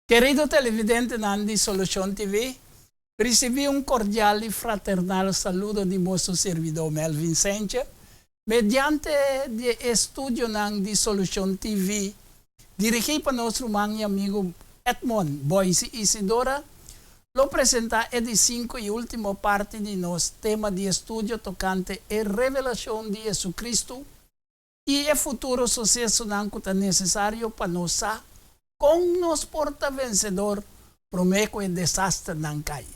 Kerido televidentenan di Solucion TV, ricibi un cordial y fraternal saludo di boso servidor Melvin Saintje, mediante di e estudionan di Solucion TV, dirigi pa nos ruman y amigo Edmond Boyce Isidora, lo presenta e di cinco y ultimo parti di nos tema di estudio tocante e revelacion di Jesucristo i e futuro susesonan ku ta nesesario pa nos sa kon nos por ta vensedor promé ku e desasternan kai.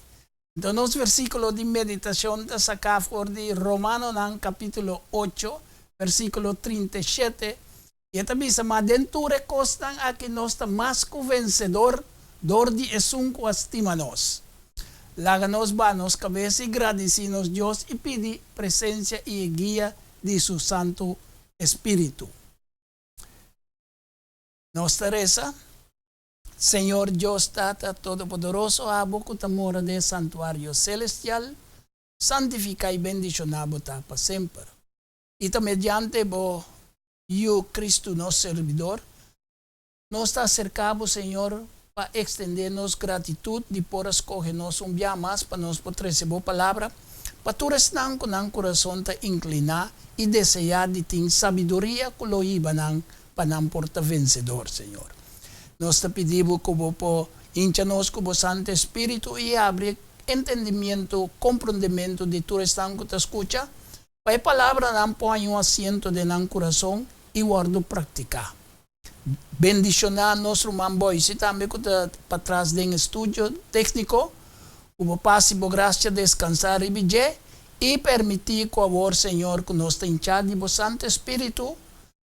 Anto nos versíkulo di meditashon ta saká for di Romanonan kapítulo ocho, versíkulo 37, i e ta bisa, Ma den tur e kosnan aki nos ta mas ku vensedor dor di esun ku a stima nos. Laga nos baha nos kabes i gradisí nos Dios i pidi presensia i e guia di su Santu Espíritu. Nos ta resa, Señor Dios Tata Todopoderoso, abo ku ta mora den e santuario selestial, santifiká i bendishoná bo ta pa semper. I ta mediante bo Yu Kristu nos Serbidor, Nos ta aserká bo, Señor, pa ekstendé nos gratitut di por a skohe nos un bia mas pa nos por trese bo Palabra pa tur esnan ku nan kurason ta inkliná i deseá di tin sabiduria ku lo hiba nan pa nan por ta vensedor, Señor. Nos ta pidi bo ku bo por hincha nos ku bo Santu Espíritu i habri entendimiento, komprondementu di tur esnan ku ta skucha, pa e palabranan por haña un asiento den nan kurason i wòrdu praktiká. Bendishoná nos ruman Boyce tambe ku ta patras den e studio tékniko. Ku bo pas i bo grasia deskansá riba dje i permití ku awor, Señor, ku nos ta hinchá di bo Santu Espíritu,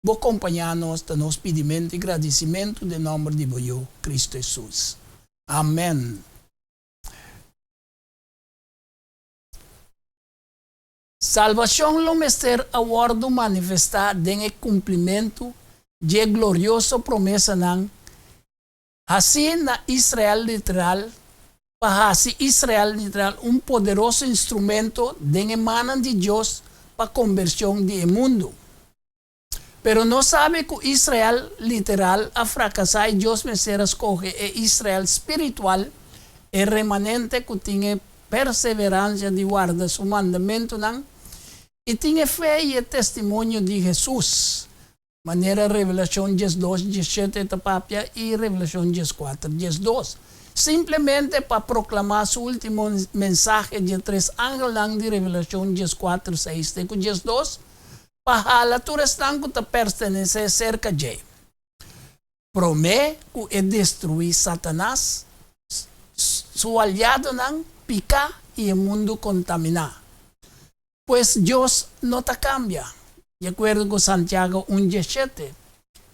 bo kompañá nos ta nos pidimentu i gradisimentu den nòmber di bo Yu, Kristu Hesus. Amèn. Salbashon lo mester a wòrdu manifestá den e kumplimentu dje glorioso promesanan hasí na Israel literal pa hasi Israel literal un poderoso instrumento den e mannan di Dios pa kombershon di e mundu. Pero nos sabi ku Israel literal a frakasá i Dios mester a skohe e Israel spiritual, e remanente ku tin e perseveransia di warda su mandamentunan i tin e fe i e testimonio di Hesus, manera Revelashon 12, 17 ta papia i Revelashon 14, 12, simplemente pa proklamá su último mensahe dje tres angelnan di Revelashon 14, 6 te ku 12. Pa hala tur esnan ku ta pertenesé serka dje. Promé ku e destruí Satanas, su aliadonan, piká i e mundu kontaminá. Pues Dios no ta kambia. Di akuerdo ku Santiago un 17,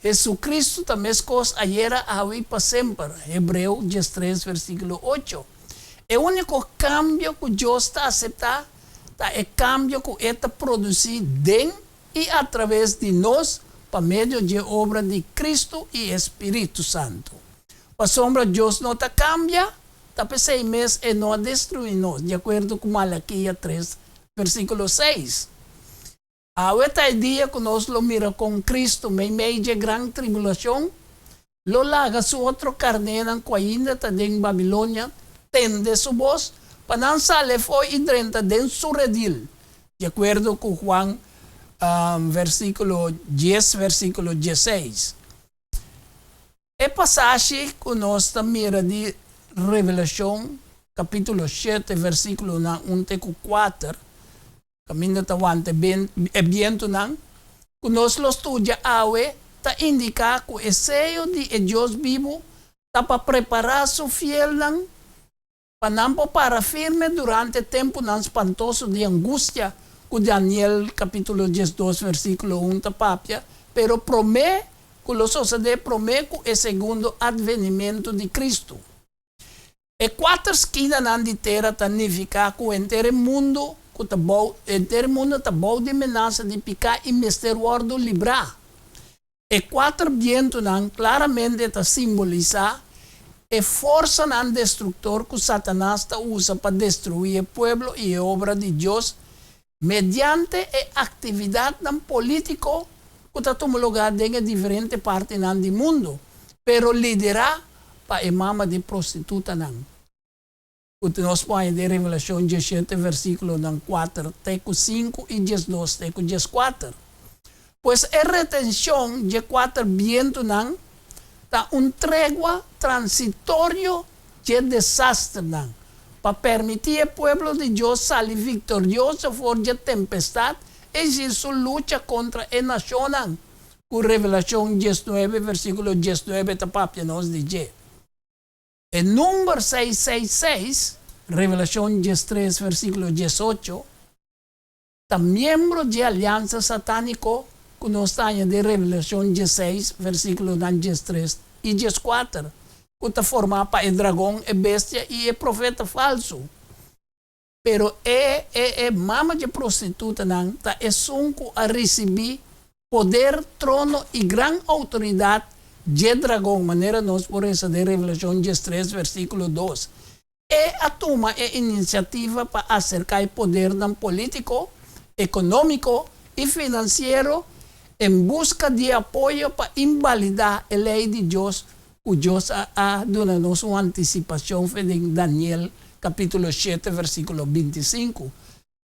Hesukristu ta meskos ayera, awe i pa semper, Hebreo 13 versíkulo 8. E úniko kambio ku Dios ta aseptá ta e kambio ku e ta produsí den i atraves di nos pa medio dje obra di Kristu i e spiritu santu. Pasobra Dios no ta kambia, ta p'esei mes e no a destruí nos, di akuerdo ku Malakia 3, versíkulo 6. Awe ta e dia ku nos lo mira kon Kristu, meimei dje gran tribulashon, lo laga su otro karnénan ku ainda ta den Babilonia tende su bos pa nan sali afó i drenta den su redil, di akuerdo ku Juan versíkulo 10 versíkulo 16. E pasashi ku nos ta mira di Revelashon kapítulo 7 versíkulonan 1 te ku 4 kaminda ta wanta e bientunan ku nos lo studia awe ta indiká ku e seyo di e Dios bibu ta pa prepará su fielnan pa nan por para firme durante e tempunan spantoso di angustia ku Daniel kapítulo 12 versíkulo 1 ta papia, pero promé ku lo sosodé promé ku e segundo atvenimentu di Kristu. E kuater skinanan di tera ta nifiká ku henter e mundu ku ta bou henter e mundu ta bou di menasa di piká i mester wòrdu librá. E kuater bientunan klaramente ta simbolisá e forsanan destruktor ku Satanas ta usa pa destruí e pueblo i e obra di Dios mediante e aktividatnan polítiko ku ta tuma lugá den e diferente partinan di mundu, pero liderá. pa e mama di prostitutanan, ku nos por haña den Revelashon diesshete versíkulonan kuater te ku sinku i diesdos te ku dieskuater. Pues e retenshon dje kuater bientunan ta un tregua transitorio dje desasternan, pa permití e pueblo di Dios sali viktorioso for dje tempestat, es desir su lucha kontra e nashonnan, ku Revelashon diesnuebe versíkulo diesnuebe ta papia nos di dje. E number seis seis seis, Revelashon diestres versíkulo diesocho, ta miembro dje aliansa satániko ku nos ta haña den Revelashon diesseis, versíkulonan diestres i dieskuater, ku ta formá pa e dragon, e bestia i e profeta falsu. Pero e, e, e mama dje prostitutanan ta esun ku a risibí poder, trono i gran outoridat dje dragon, manera nos por resa den Revelashon diestres, versíkulo dos. E a tuma e inisiativa pa aserká e podernan polítiko, ekonómiko i finansiero en buska di apoyo pa inbalidá e lei di Dios ku Dios a a duna nos un antisipashon fe den Daniel kapítulo shete versíkulo bintisinku.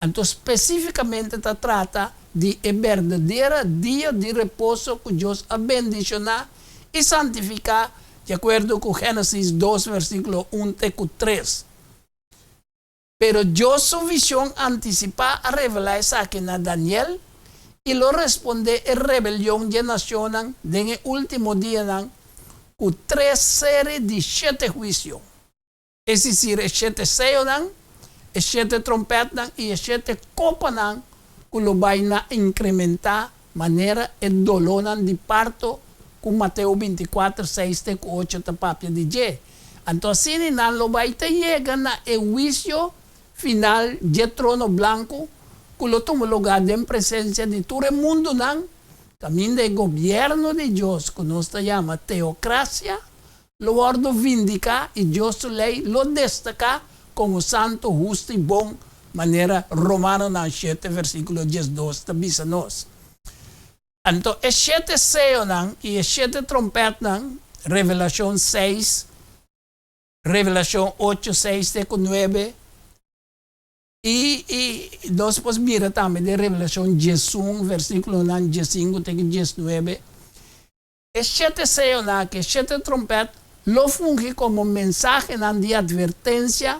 Anto spesífikamente ta trata di e berdadera dia di reposo ku Dios a bendishoná i santifiká di akuerdo ku Génesis dos versíkulo un te ku tres. Pero Dios su vishon antisipá a revelá esaki na Daniel i lo respondé e rebelion dje nashonnan den e último dianan ku tres seri di shete huisio. Es desir, e shete seyonan, e shete trompètnan i e shete kopanan ku lo bai na inkrementá manera e dolónan di parto ku Mateo bintikuater, seis te ku ocho ta papia di dje. Anto asina nan lo bai ta yega na e huisio final dje trono blanku ku lo tuma lugá den presensia di tur e mundunan, kaminda e gobièrnu di Dios ku nos ta yama teokrasia lo wòrdu vindiká i Dios su lei lo destaká komo santu, hustu i bon, manera Romanonan shete versíkulo diesdos ta bisa nos. Anto e shete seyonan i e shete trompètnan, Revelashon seis, Revelashon ocho, seis te ku nuebe, i i nos por mira tambe den Revelashon diesun, versíkulonan diesinku te ku diesnuebe, E shete seyonan aki, e shete trompèt, lo fungi komo mensahenan di atvertensia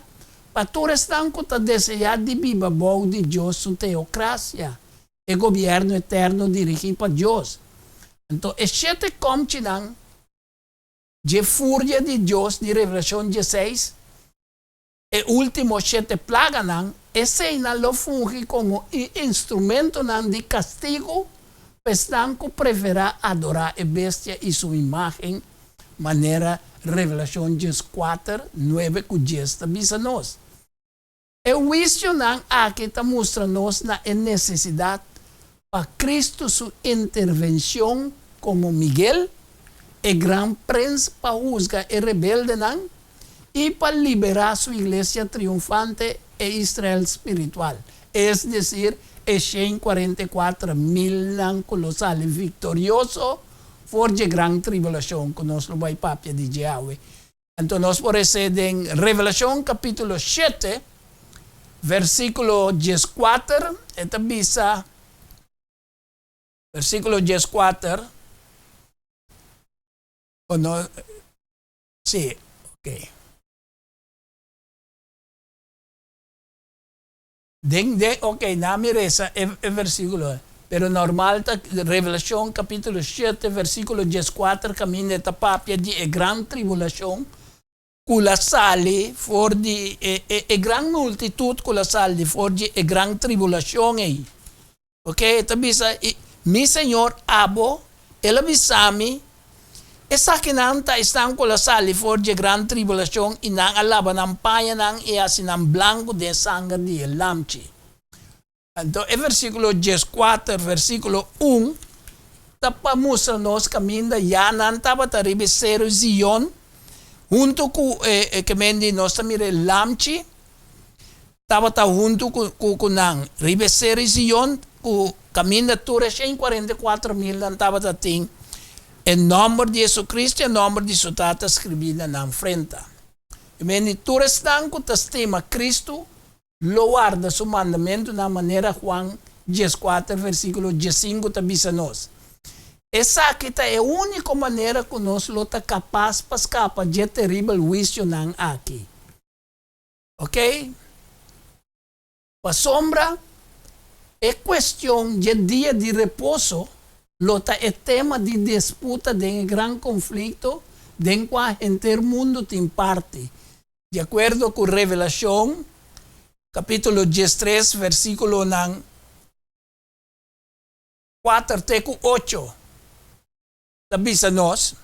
pa tur esnan ku ta deseá di biba bou di Dios su teokrasia, e gobièrnu eterno dirigí pa Dios. Anto e shete kòmchinan dje furia di Dios di Revelashon dieseis, E último shete plaganan, eseinan lo fungi komo e instrumentonan di kastigu pa esnan ku preferá adorá e bestia i su imágen, manera Revelashon dieskuater, nuebe ku dies ta bisa nos. E huisionan aki ta mustra nos na e nesesidat pa Kristu su intervenshon komo Miguel, e gran prens pa husga e rebeldenan i pa liberá su iglesia triunfante, e Israel spiritual, es desir, e shen kuarenta i kuater milnan ku lo sali viktorioso for dje gran tribulashon ku nos lo bai papia di dje awe. Anto nos por hesé den Revelashon kapítulo shete, versíkulo dieskuater, e ta bisa, versíkulo dieskuater, o no, sí, ok. Den, den, ok, na mi resa e, e versíkulo, pero normal ta Revelashon kapítulo shete, versíkulo dieskuater kaminda e ta papia di e gran tribulashon ku la sali for di e, e, e gran multitut ku la sali for di e gran tribulashon ei. Ok, e ta bisa, i mi Señor, abo, el a bisa mi, Esakinan ta esnan ku lo sali for dje gran tribulashon i nan a laba nan pañanan i hasi nan blanku den sanger di e Lamchi. Anto e versíkulo dieskuater, versíkulo un, ta pa mustra nos kaminda ya nan tabata riba e seru Zion huntu ku e kemen di nos ta mira e Lamchi, Tabata huntu ku nan riba e seri Zion, ku kaminda tur e 144 milnan tabata tin. E nòmber di Jesucristo i e nòmber di su Tata skribí na nan frenta. I mende tur esnan ku ta stima Cristo lo warda su mandamentunan manera Juan 14 versíkulo 15 ta bisa nos. Esaki ta e úniko manera ku nos lo ta kapas pa skapa dje teribel huisionan aki. Ok? Pasobra e kuestion dje dia di reposo lo ta e tema di disputa den e gran konflikto den kua henter mundu tin parti, di akuerdo ku Revelashon kapítulo 13 versíkulonan 4 te ku 8 ta bisa nos.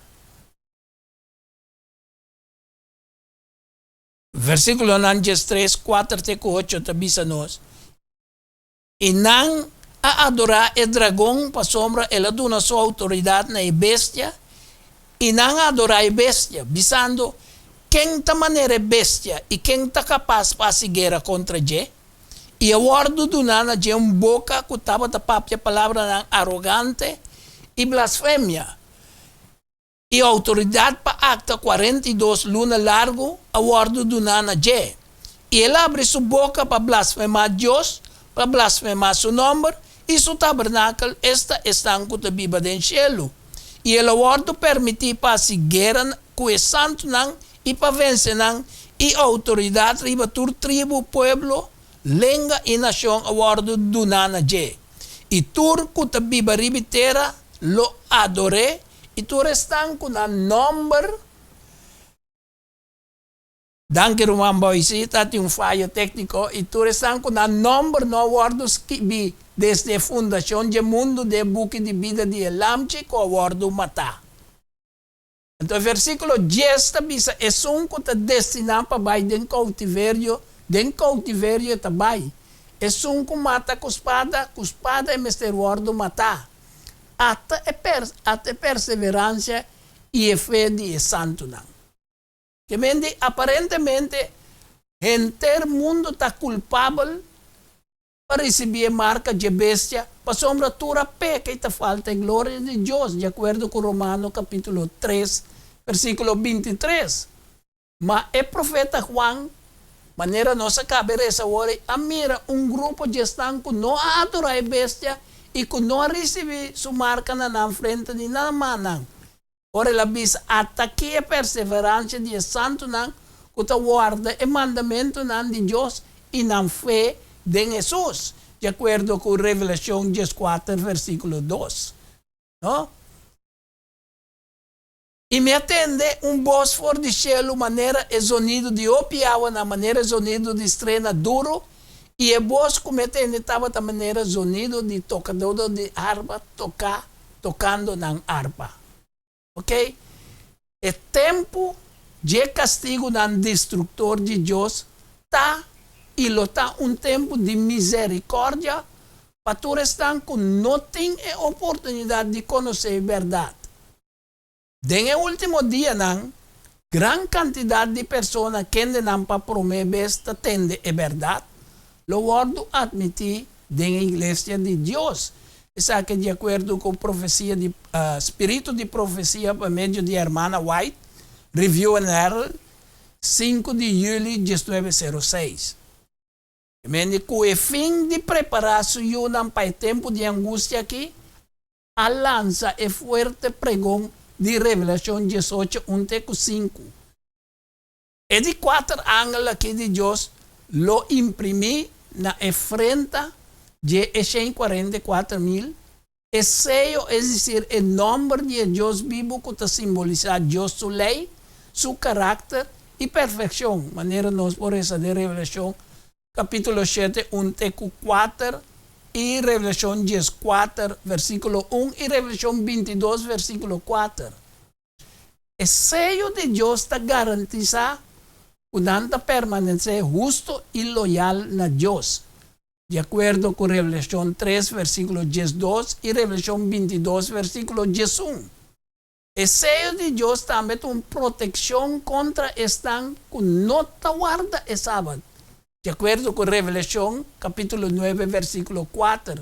Versíkulonan 13, 4 te ku 8 ta bisa nos, I nan a adorá e dragon pasobra el a duna su outoridat na e bestia, i nan a adorá e bestia, bisando, Ken ta manera e bestia, i ken ta kapas pa hasi guera kontra dje? I a wòrdu duná na dje un boka ku tabata papia palabranan arogante i blasfemia. I outoridat pa akta 42 luna largu a wòrdu duná na dje. I el a abri su boka pa blasfemá Dios, pa blasfemá su nòmber i su tabernakel, esta esnan ku ta biba den shelu. I el a wòrdu permití pa hasi guera ku e santunan i pa vense nan, i outoridat riba tur tribu, pueblo, lenga i nashon a wòrdu duná na dje. I tur ku ta biba riba tera lo ador'é. I tur esnan ku nan nòmber. Danki ruman Boysie, ta tin un fayo tékniko. I tur esnan ku nan nòmber no a wòrdu skibí desde e fundashon dje mundu den e buki di bida di e Lamchi ku a wòrdu matá. Anto e versíkulo 10 ta bisa, Esun ku ta destiná pa bai den koutiverio, den koutiverio e ta bai. Esun ku mata ku spada, ku spada e mester wòrdu matá. Ata e ata e perseveransia i e fe di e santunan. Ke men di aparentemente henter mundu ta kulpabel pa risibí e marka dje bestia, pasobra tur a peka i ta falta e gloria di Dios, di akuerdo ku Romano kapítulo 3, versíkulo 23. Ma e profeta Juan, manera nos a kaba e resa awor, a mira un grupo di esnan ku no a adorá e bestia i ku no a risibí su marka na nan frente ni na nan mannan. Ora el a bisa, At'akí e perseveransia di e santunan ku ta warda e mandamentunan di Dios i nan fe den Hesus, di akuerdo ku Revelashon 14 versíkulo 2. No? I mi a tende un bos for di shelu manera e zonidu di hopi awanan, manera e zonidu di strena duru, i e bos ku mi a tende tabata manera zonidu di tokadónan di arpa toká, tokando nan arpa. Oke, e tempu dje kastigunan destruktor di Dios ta i lo ta un tempu di miserikòrdia pa tur esnan ku no tin e oportunidat di konosé e bèrdat. Den e último dianan, gran kantidat di persona kendenan pa promé bes ta tende e bèrdat, lo wòrdu atmití den e iglesia di Dios. Esaki di akuerdo ku profesia di spiritu di profesia pa medio di Hermana White, Review and Herald, 5 di yüli 1906. Mende ku e fin di prepará su yunan pa e tempu di angustia akí, a lansa e fuerte pregon di Revelashon 18, 1 te ku 5. E di kuater angel akí di Dios lo imprimí na e frenta dje e 144.000 e seyo, es desir, e nòmber di e Dios bibu ku ta simbolisá Dios su lei, su karakter i perfekshon, manera nos por resa den Revelashon kapítulo 7, 1 te ku 4 i Revelashon 14, versíkulo 1 i Revelashon 22, versíkulo 4. E seyo di Dios ta garantisá ku nan ta permanesé hustu i loyal na Dios, di akuerdo ku Revelashon 3, versíkulo 12 i Revelashon 22, versíkulo 11. E seyo di Dios tambe ta un protekshon kontra esnan ku no ta warda e sabat, di akuerdo ku Revelashon kapítulo 9, versíkulo 4.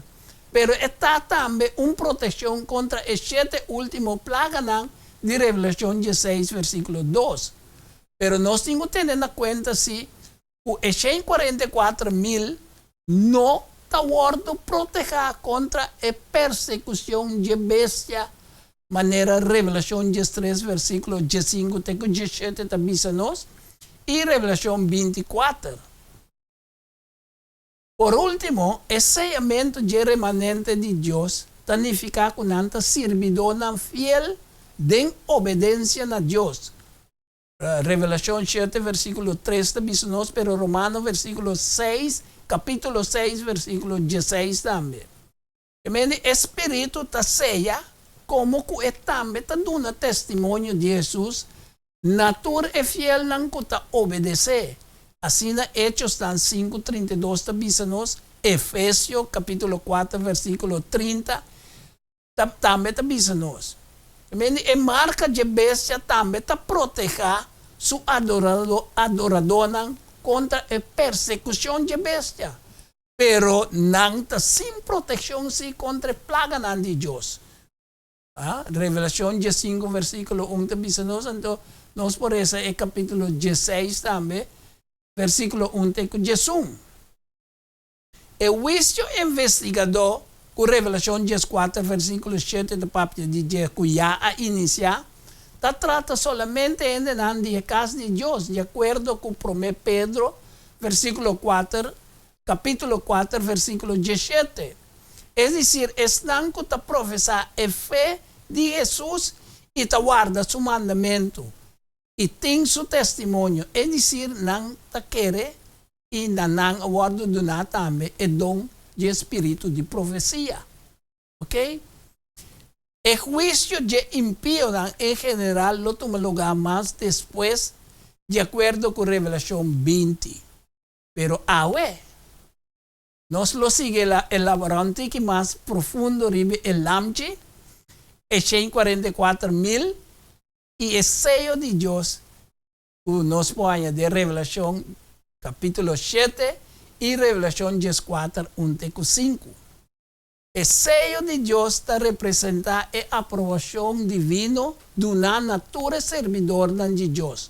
Pero e ta tambe un protekshon kontra e shete último plaganan di Revelashon diesseis versíkulo dos. Pero nos tin ku tene na kuenta si ku e 144,000 no ta wòrdu protehá kontra e persekushon dje bestia, manera Revelashon diestres versíkulo diesinku te ku diesshete ta bisa nos, i Revelashon binti kuater. Por último, e seyamentu dje remanente di Dios ta nifiká ku nan ta sirbidónan fiel den obedensia na Dios. Revelashon shete versíkulo tres ta bisa nos, pero Romano versíkulo seis, kapítulo seis versíkulo diesseis tambe. E mende e spiritu ta seya komo ku e tambe ta duna testimonio di Hesus na tur e fielnan ku ta obedesé. Asina Echosnan sinku 32 ta bisa nos, Efesio kapítulo kuater versíkulo 30 ta tambe ta bisa nos. E mende e marka dje bestia tambe ta protehá su adoradónan kontra e persekushon dje bestia. Pero nan ta sin protekshon sí kontra e plaganan di Dios. Revelashon 15 versíkulo 1 ta bisa nos, anto nos por resa e kapítulo 16 tambe, versíkulo 1 te ku 11. E huisio investigadó ku Revelashon 14 versíkulo 7 ta papia di dje ku ya a inisiá, ta trata solamente hendenan di e kas di Dios, di akuerdo ku Promé Pedro versíkulo 4, kapítulo 4 versíkulo 17. Es desir, esnan ku ta profesá e fe di Hesus i ta warda su mandamentu i tin su testimonio, es desir, nan ta kere i na nan a wòrdu duná tambe e don dje spiritu di profesia. Ok? E huisio dje impionan en general lo tuma lugá mas despues, di akuerdo ku Revelashon 20. Pero awe, nos lo sigui elaborá un tiki mas profundo riba e Lamchi, e 144,000 i e seyo di Dios ku nos por haña den Revelashon kapítulo 7 i Revelashon 14, 1 te ku 5. E seyo di Dios ta representá e aprobashon divino duná na tur e sirbidornan di Dios.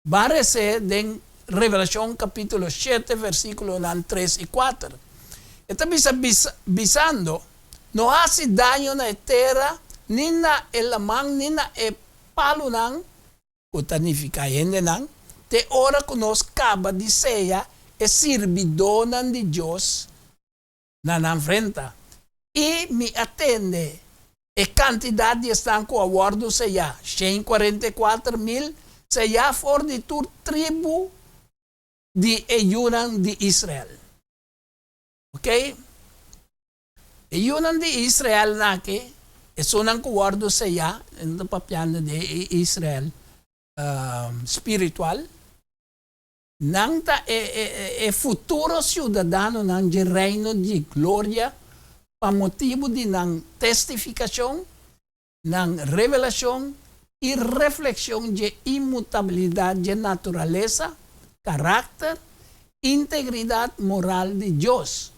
Ban res'é den Revelashon kapítulo 7 versíkulonan 3 i 4. E ta bisa, bisando, No hasi daño na e tera, ni na e laman, ni na e palunan, ku ta nifiká hendenan, te ora ku nos kaba di seya e sirbidónan di Dios na nan frenta. I mi a tende e kantidat di esnan ku a wòrdu seyá, 144,000, seyá for di tur tribu di e yunan di Israel. Ok? E yunan di Israel naki, esunnan ku wòrdu seyá, e ta papiando di e Israel spiritual, nan ta e, e, e futuro siudadanonan di reino di gloria pa motibu di nan testifikashon, nan revelashon i reflekshon di inmutabilidat di naturalesa, karakter, integridat moral di Dios.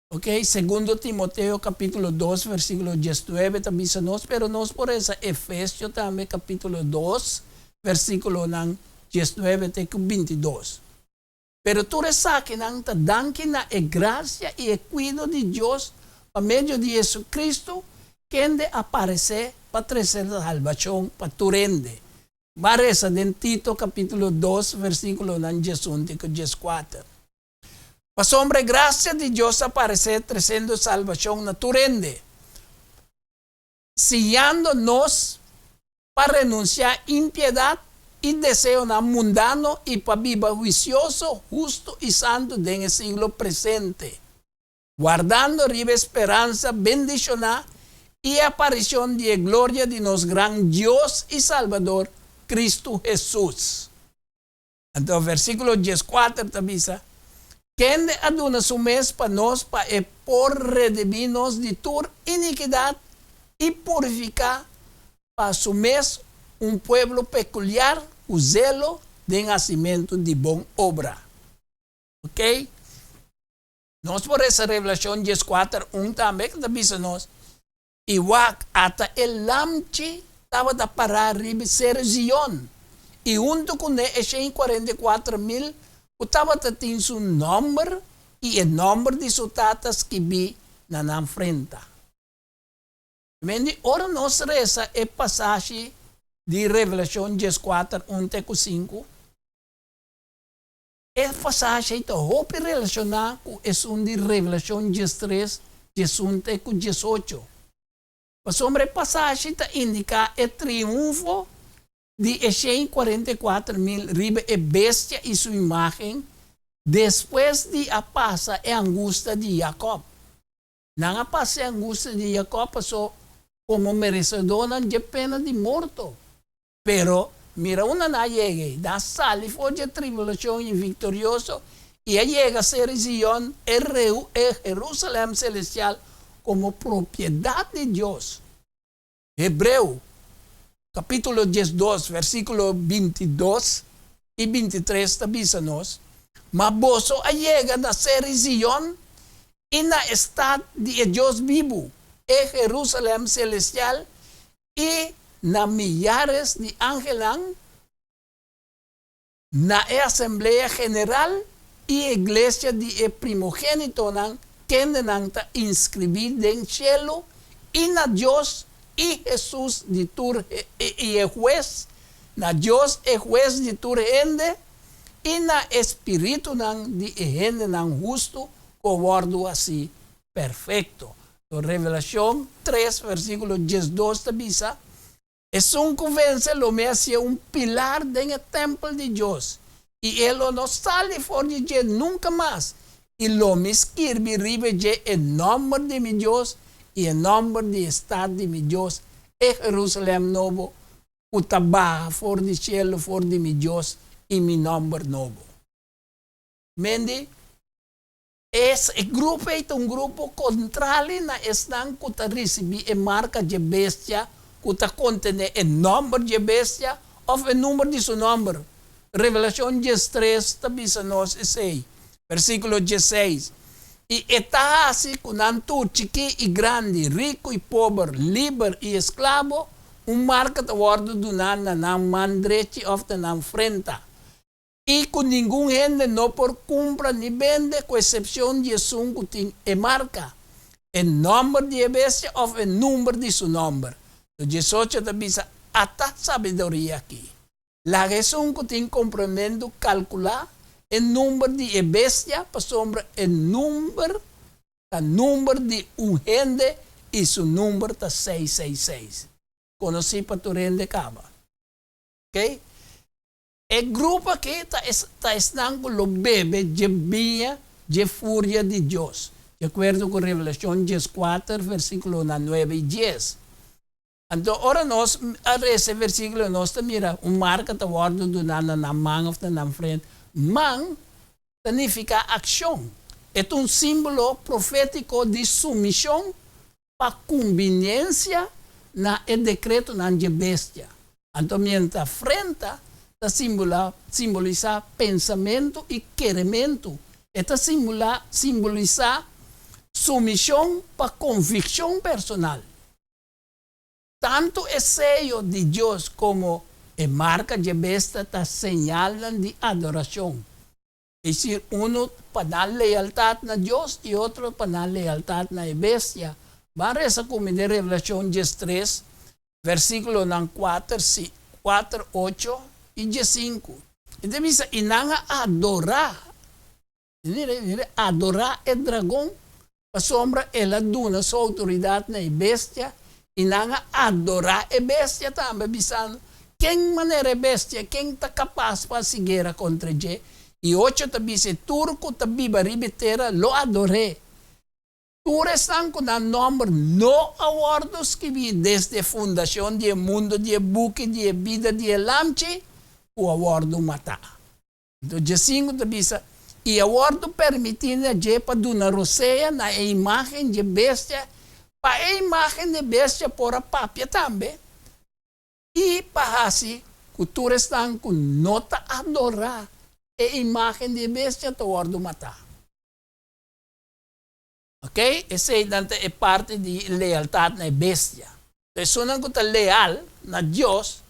Ok, Segundo Timoteo kapítulo 2 versíkulo 19 ta bisa nos, pero nos por resa Efesio tambe kapítulo 2 versíkulonan 19 te ku 22. Pero tur esakinan ta danki na e grasia i e kuido di Dios pa medio di Jesucristo, kende a aparesé pa trese salbashon pa tur hende. Ban resa den Tito kapítulo 2 versíkulonan 11 te ku 14. Pasobra e grasia di Dios a aparesé tresiendo salbashon na tur hende, siñando nos pa renunsiá impiedat i deseonan mundano i pa biba huisioso, hustu i santu den e siglo presente, wardando riba e speransa bendishoná i e aparishon di e gloria di nos gran Dios i Salbador, Kristu Hesus. Anto versíkulo 14 ta bisa, Kende a duna su mes pa nos pa e por redimí nos di tur inikidat i purifiká pa su mes un pueblo pekuliar ku zelo den hasimentu di bon obra. Ok? Nos por lesa Revelashon 14, 1 tambe ku ta bisa nos, I wak, ata e Lamchi tabata pará riba Seru Zion, i huntu kuné e 144.000 ku tabata tin su nòmber i e nòmber di su Tata skibí na nan frenta. Mendi ora nos resa e pasashi di Revelashon 14, 1 te ku 5, e pasashi ta hopi relashoná ku esun di Revelashon 13, 11 te ku 18. Pasobra e pasashi ta indiká e triunfo di e 144.000 riba e bestia i su imágen despues di a pasa e angustia di Jacob. Nan a pasa e angustia di Jacob pasó komo meresedónan di pena di morto. Pero mira unda nan a yega, nan a sali for di tribulashon i viktorioso i a yega Seru Zion, e e Jerusalèm selestial, komo propiedat di Dios. Hebreo, kapítulo 12, versíkulo 22 i 23 ta bisa nos: Ma boso a yega na Seru Zion i na stat di Dios bibu, e Jerusalèm selestial, i na miares di angelnan, na e asamblea general i iglesia di e primogénitonan, kendenan ta inskribí den shelu, i na Dios i Hesus di tur i e hues, na Dios e hues di tur hende, i na spiritunan di hendenan hustu ku a wòrdu hasí perfekto. Revelashon 3, versíkulo 12 ta bisa: Esun ku vense lo mi hasié un pilar den e tèmpel di Dios, i e lo no sali for di dje nunka mas, i lo mi skirbi riba dje e nòmber di mi Dios i e nòmber di e stat di mi Dios, e Jerusalèm nobo, ku ta baha for di shelu for di mi Dios, i mi nòmber nobo. Mendi, e grupo ta un grupo kontrali na esnan ku ta risibí e marka di bestia, ku ta kontené e nòmber di bestia òf e number di su nòmber. Revelashon 13 ta bisa nos esei. Versíkulo 16. I e ta hasi ku nan tur chikí i grandi, riku i pober, liber i esklabo, un marka ta wòrdu duná na nan man drechi òf na nan frenta. I ku ningun hende no por kumpra ni bende, ku eksepshon di esun ku tin e marka, e nòmber di e bestia òf e number di su nòmber. 18 ta bisa: ata sabiduria aki. Laga esun ku tin komprondementu kalkulá e number di e bestia, pasobra e number ta number di un hende i su number ta 666. Konosí pa tur hende kaba. Ok? E grupo aki ta esnan ku lo bebe di biña di furia di Dios. Di akuerdo ku Revelashon 14, versíkulo 9 i 10. Anto, ora nos lesa e versíkulo, nos ta mira un marka ta wòrdu duná na man òf na frenta. Man ta nifiká akshon. E ta un símbolo profétiko di sumishon pa konveniensia na e dekretonan di bestia. Anto, mientras frenta ta simbolisá pensamentu i kerementu. E ta simbolisá sumishon pa konvikshon personal. Tantu e seyo di Dios komo e marka di bestia ta señal di adorashon. Es desir, un pa duna lealtat na Dios i otro pa duna lealtat na bestia. Ban resa ku mi Revelashon 3, versíkulo 4, 4, 8 i 5. I ta bisa, i nan a adorá, adorá e dragon, pasobra el a duna su outoridat na bestia, i nan a adorá e bestia tambe, bisando: Ken manera e bestia, ken ta kapas pa hasi guera kontra dje? I 8 ta bisa: tur ku ta biba riba tera lo ador'é. Tur esnan ku nan nòmber no a wòrdu skibí desde fundashon di mundu den buki di bida di Lamchi, ku a wòrdu matá. Anto, 5 ta bisa: i a wòrdu permití na dje pa duna rosea na e imágen di bestia, pa e imágen di bestia por a papia tambe, i pa hasi ku tur esnan ku no ta adorá e imágen di bestia ta wòrdu matá. Ok, eseinan ta e parti di lealtat na e bestia. Esunnan ku ta leal na Dios,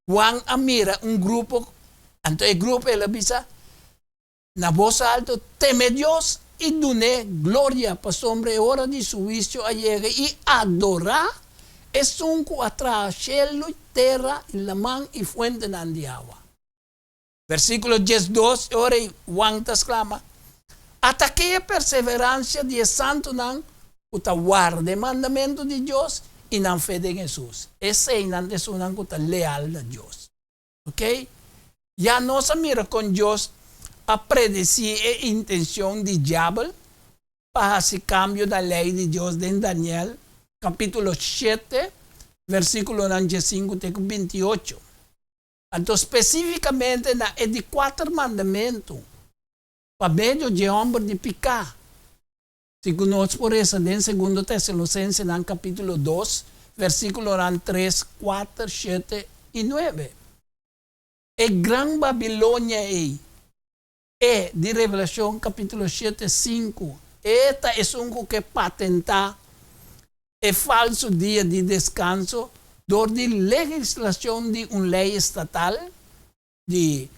Juan a mira un grupo, anto e grupo el a bisa na bos alto, Teme Dios i dun'é gloria, pasobra e ora di su huisio a yega, i adorá esun ku a traha shelu i tera i laman i fuentenan di awa. Versíkulo 12, e ora ei Juan ta sklama, Atake e perseveransia di e santunan ku ta warda e mandamentu di Dios i nan fe den Hesus. Eseinan ta esunnan ku ta leal na Dios. Oke? Ya nos a mira kon Dios a predesí e intenshon di Diabel pa hasi kambio na lei di Dios den Daniel kapítulo shete, versíkulonan diesinku te ku binti ocho. Anto spesífikamente na e di kuater mandamentu, pa medio dje hòmber di piká, segun nos por resa den Segundo Tesalosensenan kapítulo dos, versíkulonan tres, kuater, shete i nuebe. E Gran Babilonia ei, e di Revelashon kapítulo shete, sinku, e ta esun ku ke patentá e falsu dia di deskanso dor di legislashon di un lei estatal di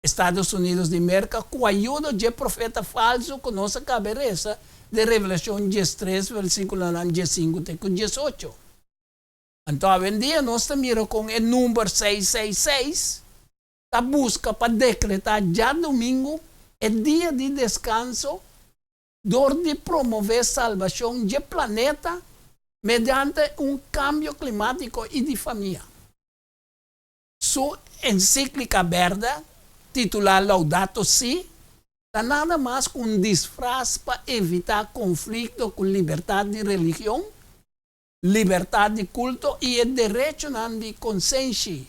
Estados Unidos di Merka ku ayudo dje profeta falsu ku nos a kaba e resa den Revelashon 13 versíkulonan 15 te ku 18. Anto awendia nos ta mira kon e number 666 ta buska pa dekretá djadumingu e dia di deskanso dor di promové salbashon dje planeta mediante un kambio klimátiko i di famia. Su ensíklika bèrdè, titulá Laudato Si, ta nada mas ku un disfras pa evitá konflikto ku libertat di religion, libertat di kulto i e derechonan di konsenshi.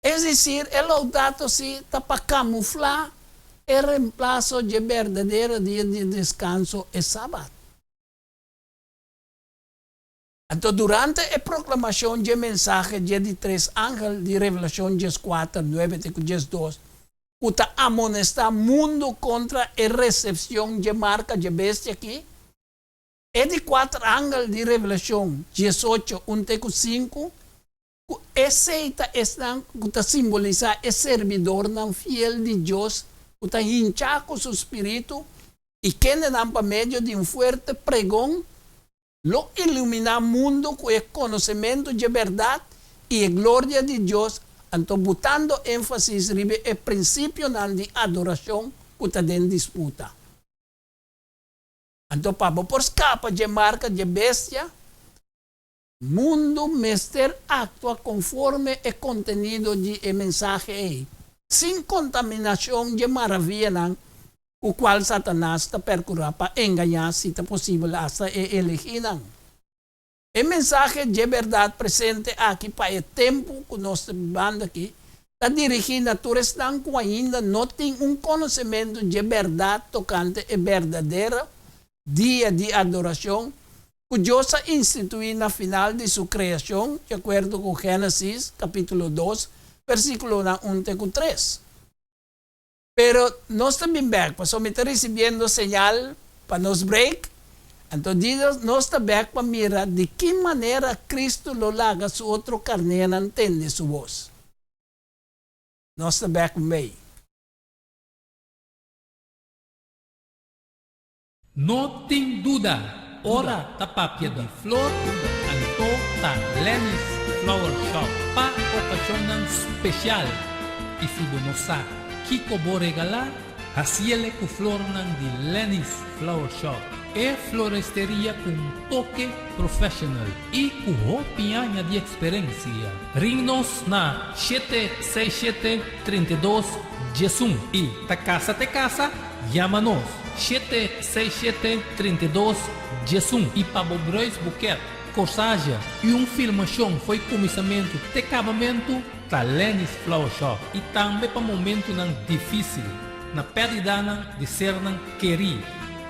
Es desir, e Laudato Si ta pa kamuflá e remplaso dje berdadero dia di deskanso, e Sabat. Anto durante e proklamashon dje mensahe dje di tres angel di Revelashon 14, nuebe te ku 12, ku ta amonestá mundu kontra e resepshon dje marka dje bestia akí, e di kuater angel di Revelashon 18, un te ku sinku, ku esei ta esnan ku ta simbolisá e sirbidornan fiel di Dios ku ta hinchá ku su spiritu i kendenan pa medio di un fuerte pregon lo iluminá mundu ku e konosementu dje bèrdat i e gloria di Dios, anto butando énfasis riba e prinsipionan di adorashon ku ta den disputa. Anto pa bo por skapa dje marka dje bestia, mundu mester aktua konforme e kontenido di e mensahe ei, sin kontaminashon dje maravianan ku kual Satanas ta perkurá pa engañá, si ta posibel, asta e elegínan. E mensahe dje bèrdat presente aki pa e tempu ku nos ta bibando aki ta dirigí na tur esnan ku ainda no tin un konosementu dje bèrdat tokante e berdadero dia di adorashon ku Dios a instituí na final di su kreashon, di akuerdo ku Génesis kapítulo dos, versíkulonan un te ku tres. Pero nos ta bin bèk, pasobra mi ta risibiendo señal pa nos break, anto di nos ta bèk pa mira di ki manera Kristu lo laga su otro karnénan tende su bos. Nos ta bèk un bei. No tin duda, ora ta papia di flor, anto ta Lenny's Flower Shop pa okashonnan spesial. I si bo no sa kiko bo regalá, hasiele ku flornan di Lenny's Flower Shop, e floresteria ku un toke professional i ku hopi aña di eksperensia. Ring nos na 767 32 11 i ta kasa te kasa. Yama nos, shete seis shete 32 11 i pa bo bruidsboeket, corsage i un filmashon fo'i kuminsamentu te kabamentu ta Lenny's Flower Shop i tambe pa momentunan difísil, na pèrdidanan di sernan kerí.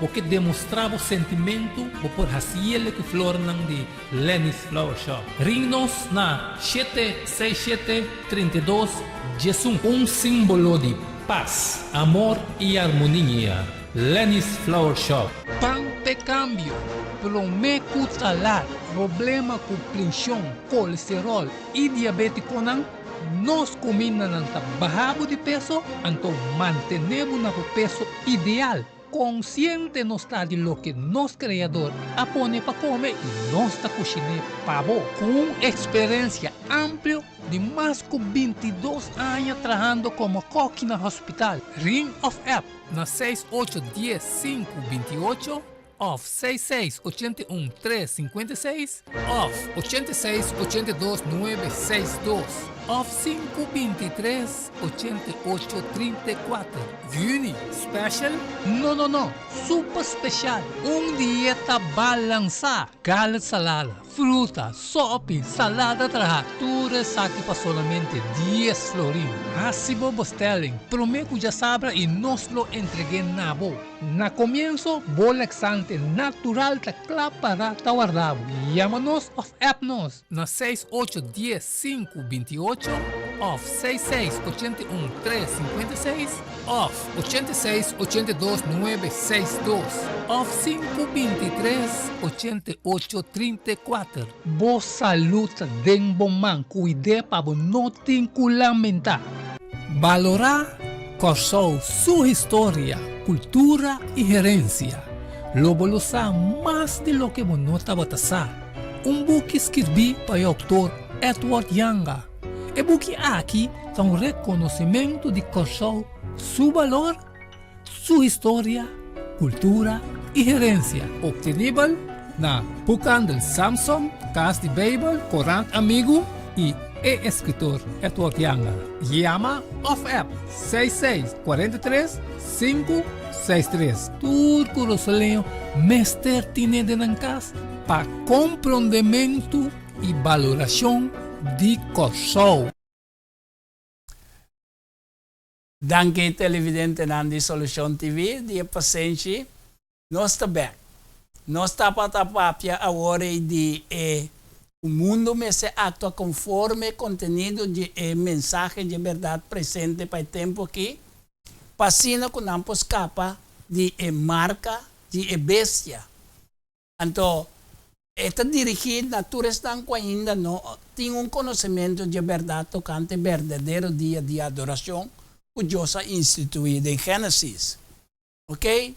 Bo ke demostrá bo sentimentu, bo por hasiele ku flornan di Lenny's Flower Shop. Ring nos na shete seis shete 32 11. Un símbolo di pas, amor i armonia. Lenny's Flower Shop. Pan p'e kambio, promé ku ta lat, problema ku prenshon, kolesteròl i diabétikonan, nos kumindanan ta baha bo di peso, anto mantené bo na bo peso ideal. Konsiente nos ta di loke nos Kreador a pone pa kome i nos ta kushiné pa bo. Ku un eksperensia amplio di mas ku bintidos aña trahando komo kòki na hospital, ring òf app na seis ocho dies sinku bintiocho òf seis seis ochenta i un tres sinkuenta i seis òf ochenta i seis 82 nuebe seis dos òf sinku 23 88 34. Juni, special? No no no, super special! Un dieta balansá, garlic salada, fruta, sopi, salada trahá, tur esaki pa solamente dies florin. Hasi bo bestelling promé ku djasabra i nos lo entreg'é na bo. Na komienso, bo laxante natural ta kla pará ta warda bo. Yama nos òf app nos na seis ocho dies sinku binti ocho òf seis seis 81 tres 56 òf 86 82 nuebe seis dos òf sinku 23 88 34. Bo salú ta den bo man, kuid'é pa bo no tin ku lamentá. Balorá Kòrsou su historia, kultura i herensia. Lo bo lo sa mas di loke bo no tabata sa. Un buki skirbí pa e outor Edward Janga. E buki aki ta un rekonosimentu di Kòrsou su balor, su historia, kultura i herensia. Optenibel na Boekhandel Samson, Kas di Beibel, Korant Amigu i e eskritor Edward Janga. Yama òf app 66 43 5 63. Tur kurasoleño mester tine den nan kas pa komprondementu i balorashon di Kòrsou. Danki televidentenan di Solucion TV di e pasenshi. Nos ta bek. Nos tabata papia awor ei di e ku mundu mester aktua konforme kontenido di e mensahe dje bèrdat presente pa e tempu aki, pa asina ku nan por skapa di e marka di e bestia. Anto, e ta dirigí na tur esnan ku ainda no tin un konosementu dje bèrdat tokante e berdadero dia di adorashon ku Dios a instituí den Génesis. Oke?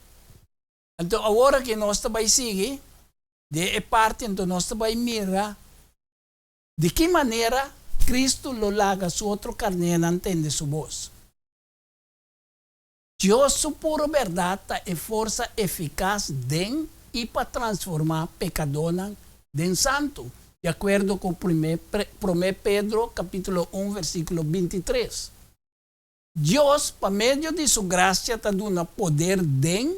Anto awor aki nos ta bai sigui den e parti, anto nos ta bai mira di ki manera Kristu lo laga su otro karnénan tende su bos. Dios su puro bèrdat ta e forsa efikas den i pa transformá pekadónan den santu, di akuerdo ku Promé Pedro kapítulo un versíkulo 23. Dios, pa medio di su grasia ta duna poder den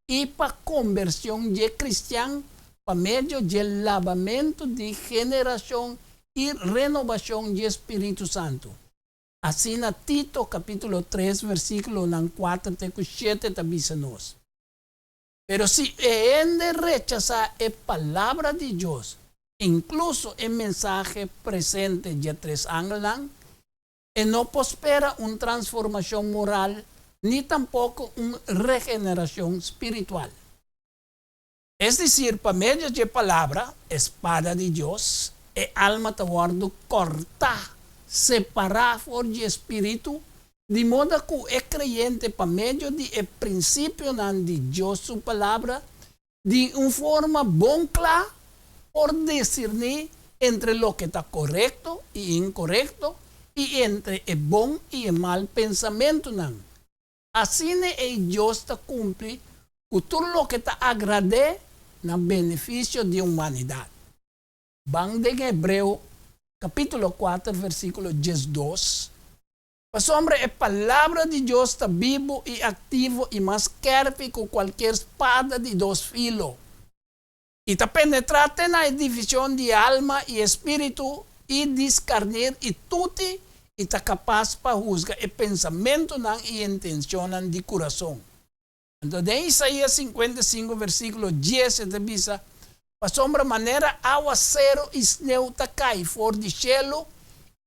i pa kombershon dje kristian pa medio dje labamentu di generashon i renobashon dje Spiritu Santu. Asina Tito kapítulo tres versíkulonan kuater te ku shete ta bisa nos. Pero si e hende rechasá e Palabra di Dios, inkluso e mensahe presente dje tres angelnan, e no por spera un transformashon moral ni tampoko un regenerashon spiritual. Es desir, pa medio dje Palabra, e spada di Dios, e alma ta wòrdu kòrtá, separá for dje spiritu, di moda ku e kreyente pa medio di e prinsipionan di Dios su Palabra, di un forma bon kla por disirní entre loke ta korekto i inkorekto i entre e bon i e mal pensamentunan. Asina ei Dios ta kumpli ku tur loke ta agrad'é na benefisio di humanidat. Ban den Hebreo kapítulo kuater versíkulo 12, Pasobra e palabra di Dios ta bibu i aktivo i mas skèrpi ku kualkier spada di dos filo, i ta penetrá te na e divishon di alma i e spiritu i diskarnir i tuti i ta kapas pa husga e pensamentunan i intenshonnan di kurason. Anto den Isaías 55 versíkulo 10 e ta bisa, Pasobra manera awaseru i sneu ta kai for di shelu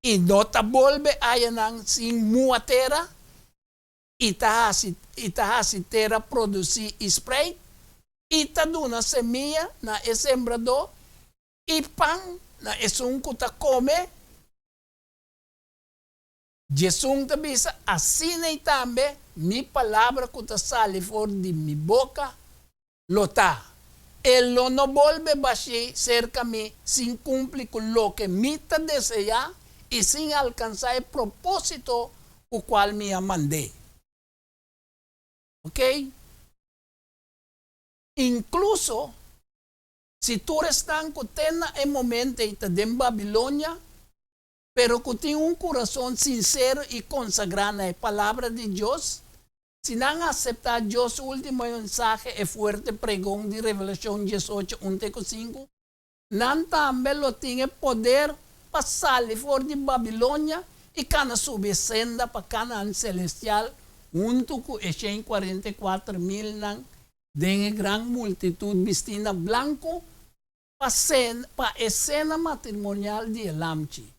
i no ta bolbe ayanan sin muha tera, I ta hasi i ta hasi tera produsí i spreit, i ta duna semia na e sembradó i pan na esun ku ta kome. Djesun ta bisa, Asina i tambe mi palabra ku ta sali for di mi boka lo ta, e lo no bolbe bashí serka mi sin kumpli ku loke mi ta deseá i sin alkansá e propósito ku kual mi a mand'é. Oke? Inkluso si tur esnan ku te na e momento ei ta den Babilonia, pero ku tin un kurason sinsero i konsagrá na e Palabra di Dios, si nan aseptá Dios su último mensahe, e fuerte pregon di Revelashon diesocho, un te ku sinku, nan tambe lo tin e poder pa sali for di Babilonia i kana subi e senda pa Kanaan selestial huntu ku e 144 milnan den e gran multitut bistí na blanku pa pa e sena matrimonial di e Lamchi.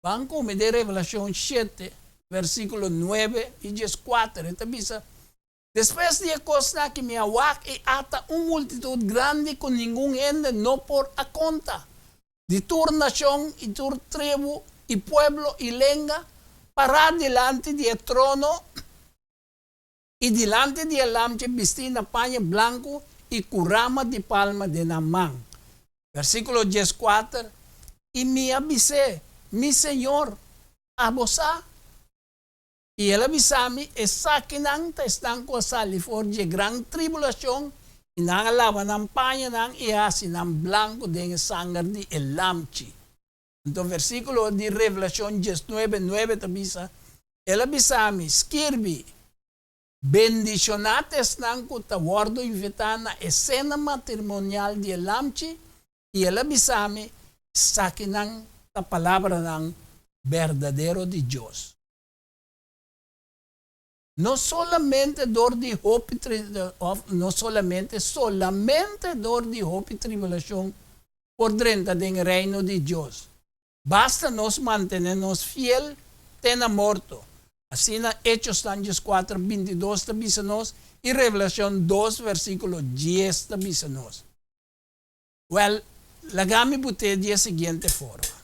Ban ku mi den Revelashon shete, versíkulo nuebe i dieskuater, e ta bisa, Despues di e kosnan aki mi a wak i ata un multitut grandi ku ningun hende no por a konta, di tur nashon i tur tribu i pueblo i lenga, pará dilanti di e trono i dilanti di e Lamchi bistí na paña blanku i ku rama di palma den nan man. Versíkulo dieskuater, I mi a bis'é, Mi Señor, abo sa? I el a bisa mi, Esakinan ta esnan ku a sali for di e gran tribulashon, i nan a laba nan pañanan i a hasi nan blanku den e sanger di e Lamchi. Anto versíkulo di Revelashon diesnuebe nuebe ta bisa, El a bisa mi, Skirbi, Bendishoná ta esnan ku ta wòrdu invitá na e sena matrimonial di e Lamchi, i el a bisa mi, Esakinan ta palabranan berdadero di Dios. No solamente dor di hopi òf no solamente, solamente dor di hopi tribulashon por drenta den e Reino di Dios. Basta nos mantené nos fiel te na morto. Asina Echosnan dieskuater bintidos ta bisa nos i Revelashon dos versíkulo dies ta bisa nos. Wèl, laga mi but'é di e siguiente forma.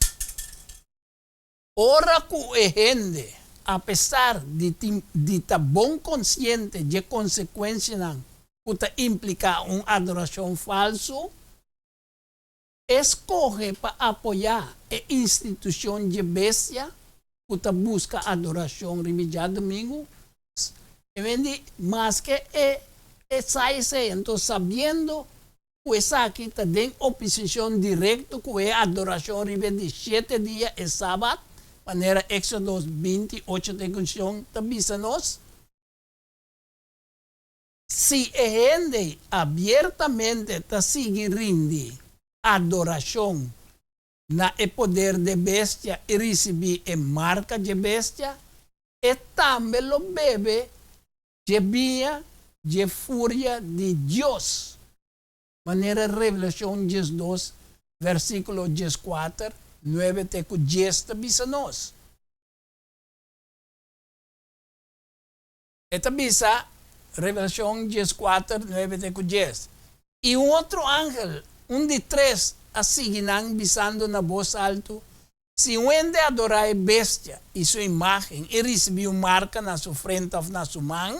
Ora ku e hende, apesar di tin di ta bon konsiente dje konsekuensianan ku ta impliká un adorashon falsu, e skohe pa apoyá e institushon dje bestia ku ta buska adorashon riba djadumingu, e mendi maske e e sa esei, anto sabiendo ku esaki ta den oposishon direkto ku e adorashon riba e di shete dia, e Sabat, manera Éksodo binti ocho te ku shon ta bisa nos. Si e hende abiertamente ta sigui rindi adorashon na e poder d'e bestia i risibí e marka dje bestia, e tambe lo bebe dje biña dje furia di Dios, manera Revelashon diesdos versíkulo dieskuater, nuebe te ku dies ta bisa nos. E ta bisa, Revelashon dieskuater, nuebe te ku dies, I un otro angel, un di tres, a sigui nan bisando na bos altu, Si un hende adorá e bestia i su imágen i risibí un marka na su frente òf na su man,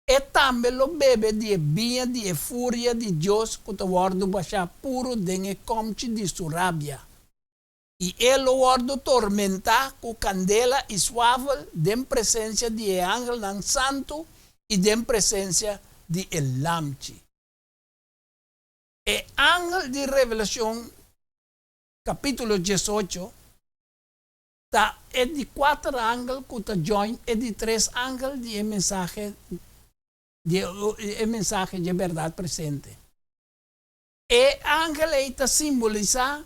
e tambe lo bebe di e biña di e furia di Dios ku ta wòrdu bashá puru den e kòmchi di su rabia, i e lo wòrdu tormentá ku kandela i swavel den presensia di e angelnan santu i den presensia di e Lamchi. E angel di Revelashon kapítulo diesocho ta e di kuater angel ku ta join e di tres angel di e mensahe di e mensahe dje bèrdat presente. E angel ei ta simbolisá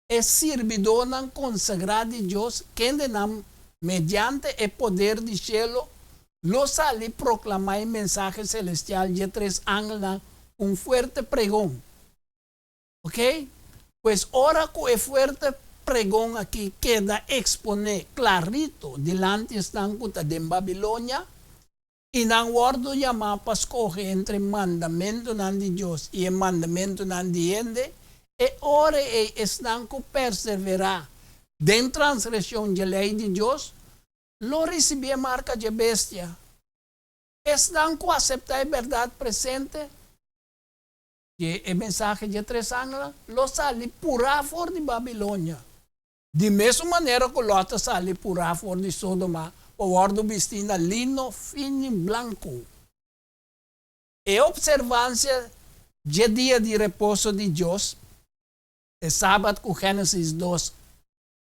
e sirbidónan konsagrá di Dios kendenan mediante e poder di shelu lo sali proklamá e mensahe selestial dje tres angelnan ku un fuerte pregon. Ok? Pues ora ku e fuerte pregon akí keda eksponé klarito dilanti esnan ku ta den Babilonia, i nan wòrdu yamá pa skohe entre mandamentunan di Dios i e mandamentunan di hende, e ora ei esnan ku perseverá den transgreshon dje lei di Dios lo risibí e marka dje bestia. Esnan ku aseptá e bèrdat presente dje e mensahe dje tres angelnan lo sali purá for di Babilonia. Di mesun manera ku Lòt a sali purá for di Sodoma pa wòrdu bistí na lino fini blanku. E opservansia dje dia di reposo di Dios, e Sabat ku Génesis dos,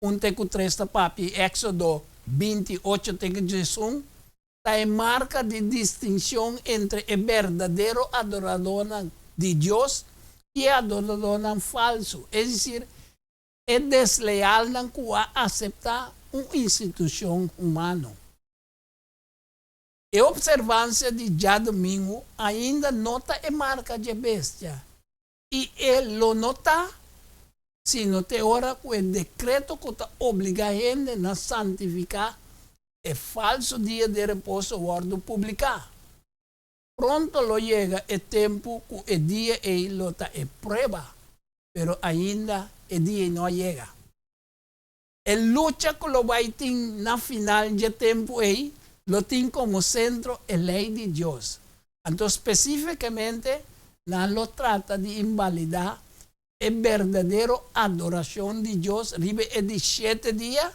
un te ku tres ta papia i Éksodo 20, ocho te ku 11, ta e marka di distinshon entre e berdadero adoradónan di Dios i e adoradónan falsu, es desir, E deslealnan ku a aseptá un institushon humano. E opservansia di djadumingu ainda no ta e marka dje bestia, i e lo no ta sino te ora ku e dekreto ku ta obligá hende na santifiká e falsu dia di reposo wòrdu publiká. Pronto lo yega e tempu ku e dia ei lo ta e prueba, pero ainda e dia ei no a yega. E lucha ku lo bai tin na final dje tempu ei lo tin komo sentro e lei di Dios. Anto spesífikamente nan lo trata di inbalidá e berdadero adorashon di Dios riba e di shete dia,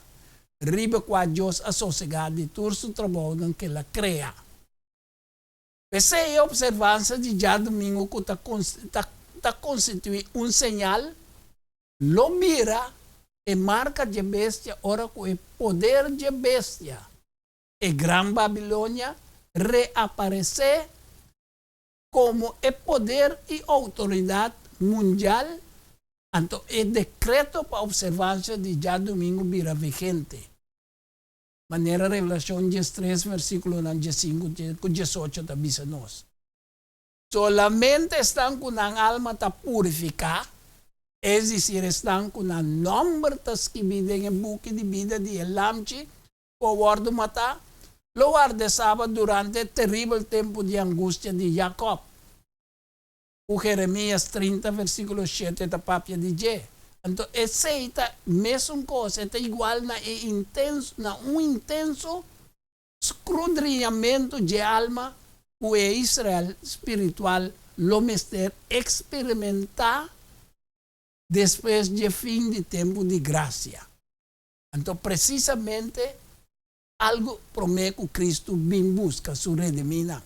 riba kua Dios a sosegá di tur su trabounan ku el a krea. P'esei e opservansa di djadumingu ku ta ta konstituí un señal lo bira e marka dje bestia ora ku e poder dje bestia, e Gran Babilonia, reaparesé komo e poder i outoridat mundial, anto e dekreto pa opservansia di djadumingu bira vigente. Manera Revelashon 13 versíkulonan 15 te ku 18 ta bisa nos. Solamente esnan ku nan alma ta purifiká, es desir esnan ku nan nòmber ta skibí den e buki di bida di e Lamchi ku a wòrdu matá, lo warda e Sabat durante e teribel tempu di angustia di Jakòb. Ku Jeremias 30 versíkulo 7 ta papia di dje. Anto esei ta mesun kos, e ta igual na e intenso, na un intenso skrudriñamentu dje alma ku e Israel spiritual lo mester eksperimentá despues dje fin di tempu di grasia. Anto presisamente algu promé ku Kristu bin buska su redimínan.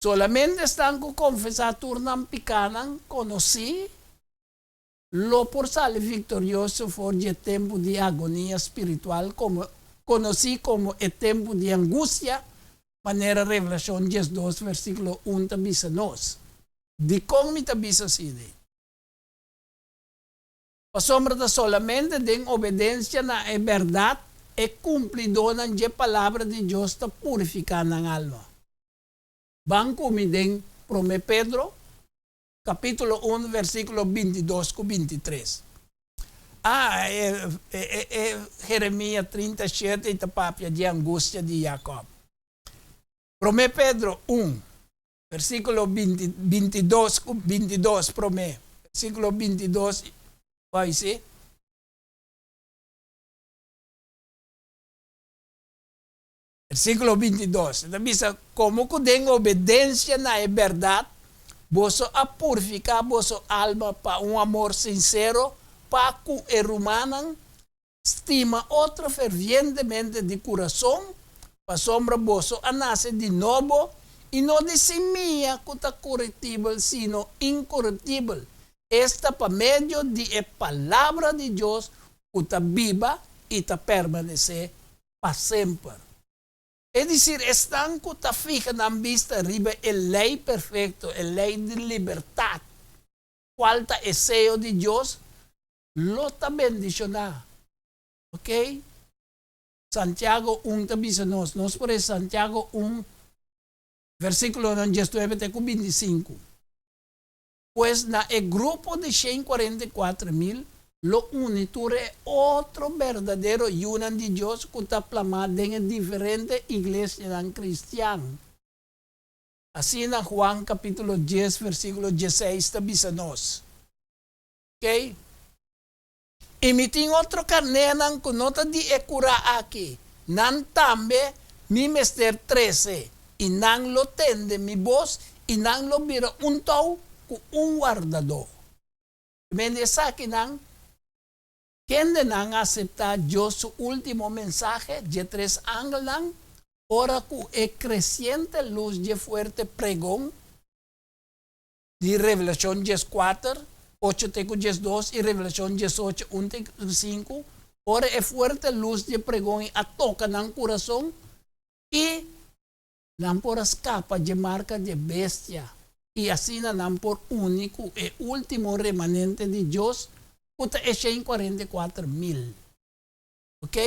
Solamente esnan ku konfesá tur nan pikánan konosí lo por sali viktorioso for di e tempu di agonia spiritual komo konosí komo e tempu di angustia, manera Revelashon 12 versíkulo 1 ta bisa nos. Dikon mi ta bisa asina? Pasobra ta solamente den obedensia na e bèrdat e kumplidónan dje Palabra di Dios ta purifiká nan alma. Ban ku mi den Promé Pedro, kapítulo 1, versíkulo 22 ku 23. A E e Jeremia 37 i ta papia di angustia di Jakòb. Promé Pedro 1, versíkulo 22 ku 22 promé, versíkulo 22 bai si. Versíkulo 22, e ta bisa, Komo ku den obedensia na e bèrdat boso a purifiká boso alma pa un amor sinsero pa ku e rumannan, Stima otro fervientemente di kurason, pasobra boso a nase di nobo, i no di simia ku ta korektibel sino inkorektibel, esta pa medio di e Palabra di Dios ku ta biba i ta permanesé pa semper. Es desir, esnan ku ta fiha nan bista riba e lei perfekto, e lei di libertat, kual ta e seyo di Dios, lo ta bendishoná. Ok? Santiago 1 ta bisa nos, nos por e Santiago 1 versíkulonan 19 te ku 25. Pues na e grupo di 144.000. Lo uni tur e otro berdadero yunan di Dios ku ta plamá den e diferente iglesianan kristian. Asina Juan kapítulo dies versíkulo dieseis ta bisa nos. Oke? I mi tin otro karnénan ku no ta di e kurá aki, nan tambe mi mester trese, i nan lo tende mi bos i nan lo bira un tou ku un wardadó. Men di esakinan, kende nan a aseptá Dios su último mensahe dje tres angelnan ora ku e kresiente lus dje fuerte pregon di Revelashon dieskuater, ocho te ku diesdos i Revelashon diesocho, un te ku sinku, ora e fuerte lus dje pregon a toka nan kurason i Nan por a skapa dje marka dje bestia i asina nan por uni ku e último remanente di Dios ku ta e 144.000. Ok?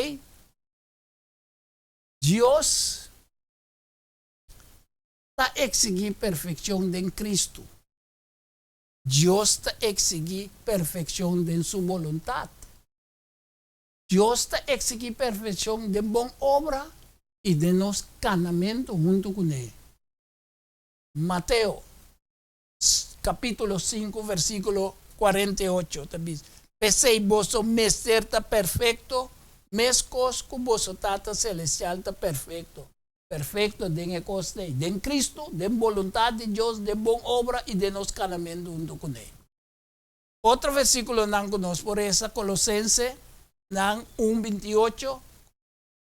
Dios ta eksigí perfekshon den Kristu. Dios ta eksigí perfekshon den su boluntat. Dios ta eksigí perfekshon den bon obra i den nos kanamentu huntu kuné. Mateo, kapítulo sinku, versíkulo 48 ta bisa, P'esei boso mester ta perfekto, meskos ku boso Tata selestial ta perfekto. Perfekto den e kosnan ei, den Kristu, den boluntat di Dios, den bon obra i den nos kanamentu huntu kuné. Otro versíkulonan ku nos por resa, Kolosensenan un 28,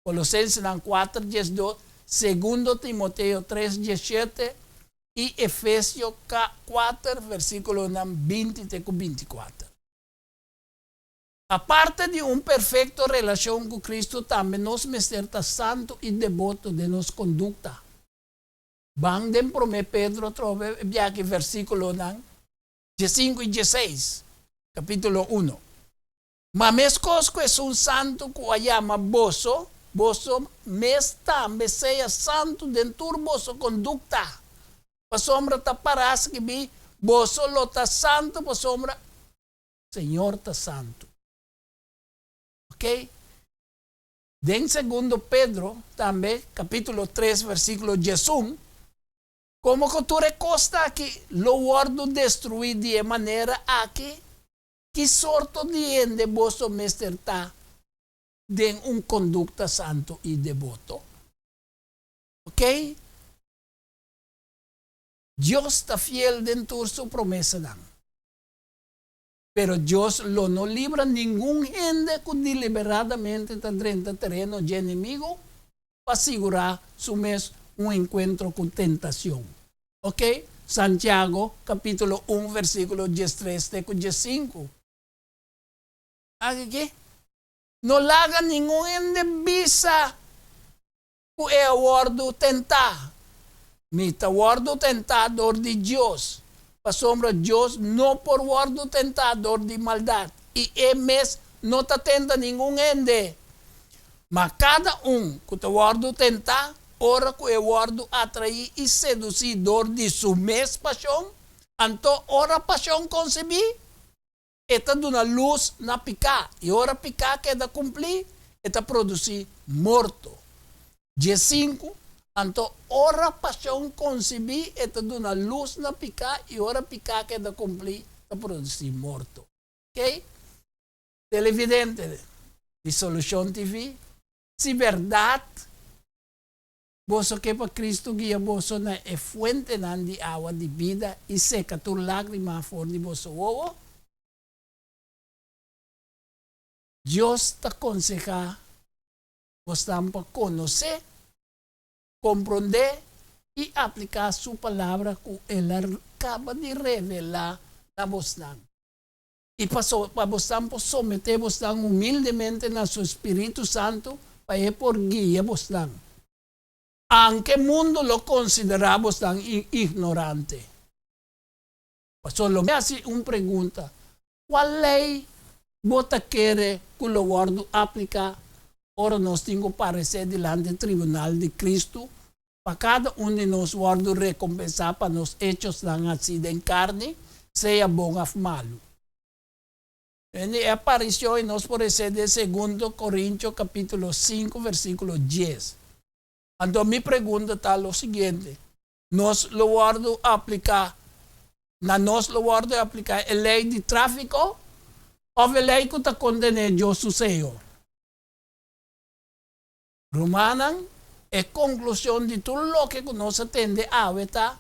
Kolosensenan kuater 12, Segundo Timoteo tres 17 i Efesio kuater versíkulonan 20 te ku 24. Aparte di un perfekto relashon ku Kristu tambe nos mester ta santu i deboto den nos kondukta. Ban den Promé Pedro atrobe e biaha versíkulonan 15 i 16, kapítulo uno. Ma meskos ku Esun Santu ku a yama boso, boso mes tambe sea santu den tur boso kondukta, pasobra ta pará skibí, Boso lo ta santu pasobra Señor ta santu. Oke? Den Segundo Pedro tambe, kapítulo tres, versíkulo 11, Komo ku tur e kosnan aki lo wòrdu destruí di e manera aki, ki sorto di hende boso mester ta den un kondukta santu i deboto? Oke? Dios ta fiel den tur su promesanan. Pero Dios lo no libra ningun hende ku deliberadamente ta drenta tereno dje enemigu pa sigurá su mes un enkuentro ku tentashon. Oke, Santiago kapítulo un versíkulo 13 te ku 15. Aki ki? No laga ningun hende bisa ku e a wòrdu tentá. Mi ta wòrdu tentá dor di Dios, pasobra Dios no por wòrdu tentá dor di maldat, i E mes no ta tenta ningun hende. Ma kada un ku ta wòrdu tentá, ora ku e wòrdu atraí i sedusí dor di su mes pashon, anto ora pashon konsebí, e ta duna lus na piká, i ora piká keda kumplí, e ta produsí morto. 15, Anto ora pashon konsibí, e ta duna lus na piká, i ora piká keda kumplí, ta produsí morto. Oke? Televidente di Solushon TV, si bèrdat Boso ke pa Cristo guia boso na e fuentenan di awa di bida i seka tur lágrima for di boso wowo? Dios ta konsehá bosnan pa konosé, komprondé i apliká Su Palabra ku El a kaba di revelá na bosnan. I pa bosnan por someté bosnan humildemente na Su Spiritu Santu pa E por guia bosnan. Anke mundu lo konsiderá bosnan ignorante. Pasobra lo mi hasi un pregunta, Kua lei bo ta kere ku lo wòrdu apliká ora nos tin ku paresé dilanti tribunal di Kristu pa kada un di nos wòrdu rekompensá pa nos echosnan hasí den karni, sea bon òf malu? E aparishon nos por lesa den Segundo Korintio kapítulo 5, versíkulo 10. Anto, mi pregunta ta lo siguiente: Nos lo wòrdu apliká, na nos lo wòrdu apliká e lei di tráfiko òf e lei ku ta kontené Dios su seyo? Rumannan, e konklushon di tur loke ku nos a tende awe ta: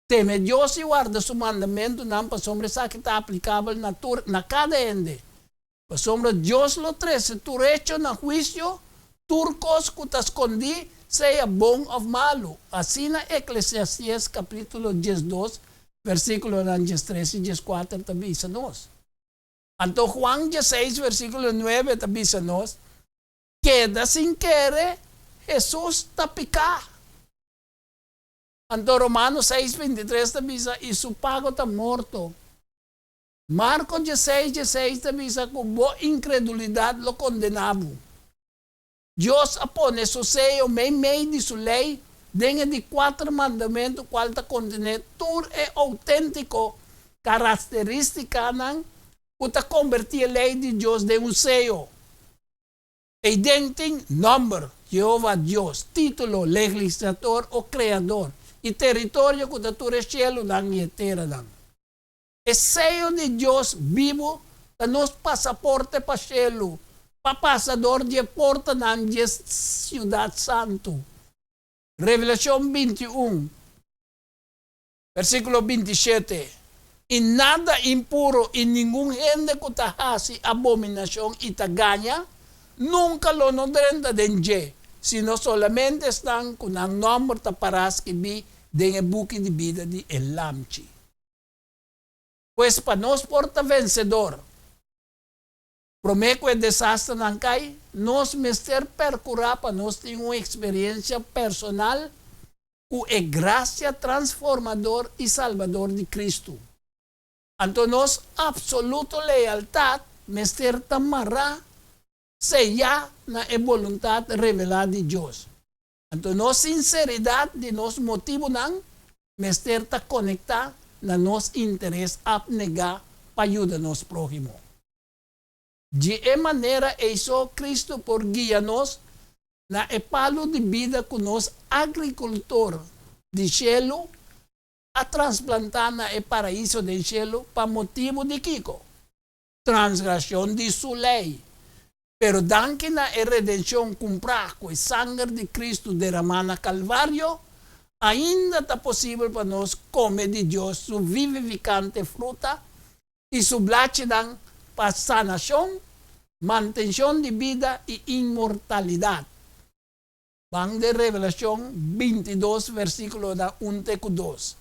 teme Dios i warda su mandamentunan, pasobra esaki ta aplikabel na tur, na kada hende. Pasobra Dios lo trese tur echo na huisio, tur kos ku ta skondí, sea bon òf malu. Asina Eklesiastes kapítulo 12, versíkulonan 13 i 14 ta bisa nos. Anto Juan 16, versíkulo 9 ta bisa nos: keda sin kere Hesus ta piká. Anto Romano 6, 23 ta bisa: i su pago ta morto. Marko 16, 16 ta bisa ku bo inkredulidat lo kondená bo. Dios a pone su seyo meimei di su lei den e di kuater mandamentu, kual ta kontené tur e outéntiko karakterístikanan ku ta konvertí e lei di Dios den un seyo. Eiden tin nòmber, Yehova Dios, título, Legislador o Kreador, i teritorio ku ta tur e shelunan i e teranan. E seyo di Dios bibu ta nos pasaporte pa shelu, pa pasa dor di e portanan di e siudat santu. Revelashon 21, versíkulo 27. I nada impuru i ningun hende ku ta hasi abominashon i ta gaña, nunka lo no drenta den dje, sino solamente esnan ku nan nòmber ta pará skibí den e buki di bida di e Lamchi. Pues pa nos por ta vensedor, promé ku e desasternan kai, nos mester perkurá pa nos tin un eksperensia personal ku e grasia transformador i salbador di Kristu. Anto nos apsoluto lealtat mester ta mará, seyá na e boluntat revelá di Dios. Anto nos sinseridat di nos motibunan mester ta konektá na nos interes apnegá pa yuda nos próhimo. Di e manera ei so Kristu por guia nos na e palu di bida ku nos agrikultor di shelu a transplantá na e paraiso den shelu pa motibu di kiko? Transgreshon di su lei. Pero danki na e redenshon kumprá ku e sanger di Kristu deramá na Kalvario, ainda ta posibel pa nos kome di Dios su vivifikante fruta i su blachinan pa sanashon, mantenshon di bida i inmortalidat. Ban den Revelashon 22 versíkulonan 1 te ku 2.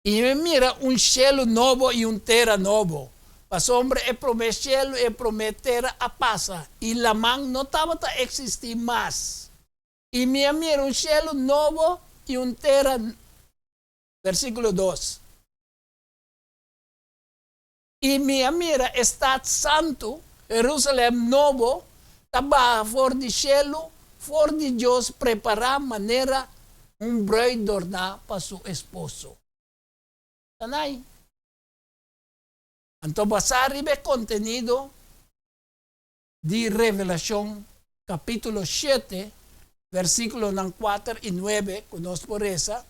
I mi mira un shelu nobo i un tera nobo, pasobra e promé shelu i e promé tera a pasa, i laman no tabata eksistí mas. I mi a mira un shelu nobo i un tera. Versíkulo 2. I mi a mira e stat santu, Herúsalèm nobo, ta baha for di shelu, for di Dios, prepará manera un brùit dòrná pa su esposo. Tanai. Anto basá riba e kontenido di Revelashon kapítulo 7, versíkulonan 4 i 9 ku nos por resa,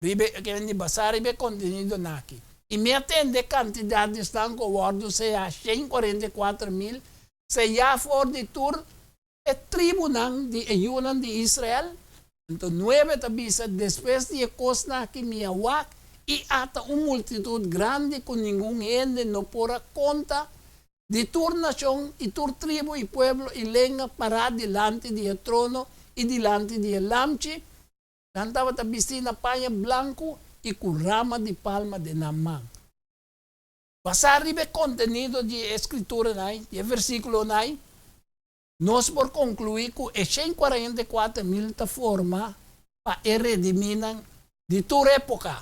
Riba e kende basá riba e kontenidonan aki. I mi a tende kantidat di esnan ku a wòrdu seyá, 144.000, seyá for di tur e tribunan di e yunan di Israel. Anto 9 ta bisa, Despues di e kosnan aki mi a wak, i ata un multitut grandi ku ningun hende no por a konta, di tur nashon i tur tribu i pueblo i lenga pará dilanti di e trono i dilanti di e Lamchi. Nan tabata bistí na paña blanku i ku rama di palma den nan man. Basá riba e kontenido di e skrituranan, di e versíkulonan, nos por konkluí ku e 144.000 ta forma pa e redimínan di tur époka,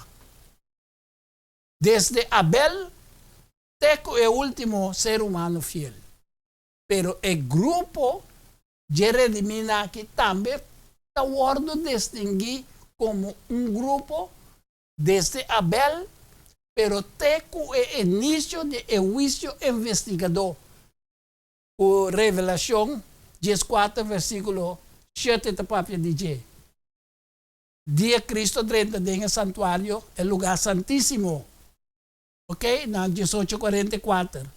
desde Abel te ku e último ser humano fiel. Pero e grupo dje redimínan aki tambe ta wòrdu distinguí komo un grupo desde Abel. Pero te ku e inisio di e huisio investigadó ku Revelashon 14 versíkulo 7 ta papia di dje. Dia Kristu a drenta den e santuario, e lugá santísimo, ok, na 1844.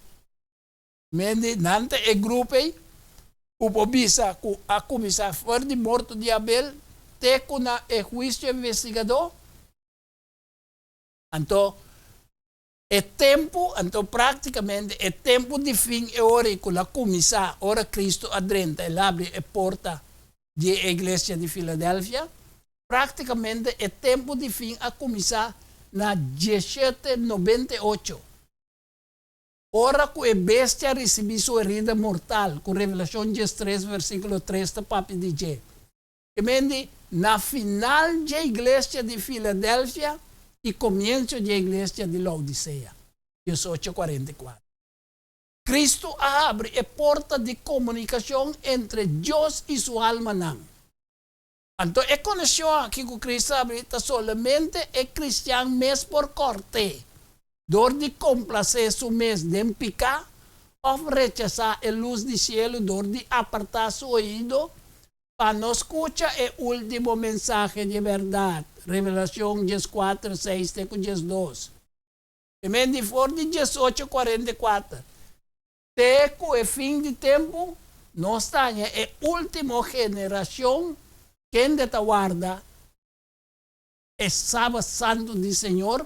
Mende nan ta e grupo ei ku por bisa ku a kuminsá for di morto di Abel te ku na e huisio investigadó. Anto e tempu, anto práktikamente e tempu di fin e ora ei ku lo a kuminsá ora Kristu a drenta, el a habri e porta di e iglesia di Filadelfia, práktikamente e tempu di fin a kuminsá na 1798, ora ku e bestia a risibí su herida mortal, ku Revelashon 13 versíkulo 3 ta papia di dje. E mendi na final dje iglesia di Filadelfia i komienso dje iglesia di Laodisea, 1844. Kristu a habri e porta di komunikashon entre Dios i Su almanan. Anto e konekshon aki ku Kristu a habri ta solamente e kristian mes por kòrt'é, dor di komplasé su mes den piká òf rechasá e lus di shelu dor di apartá su oido Pa no skucha e último mensahe di e bèrdat, Revelashon 14, 6 te ku 12. E men di for di 1844 te ku e fin di tempu, nos ta haña e último generashon kende ta warda e Sabat Santu di Señor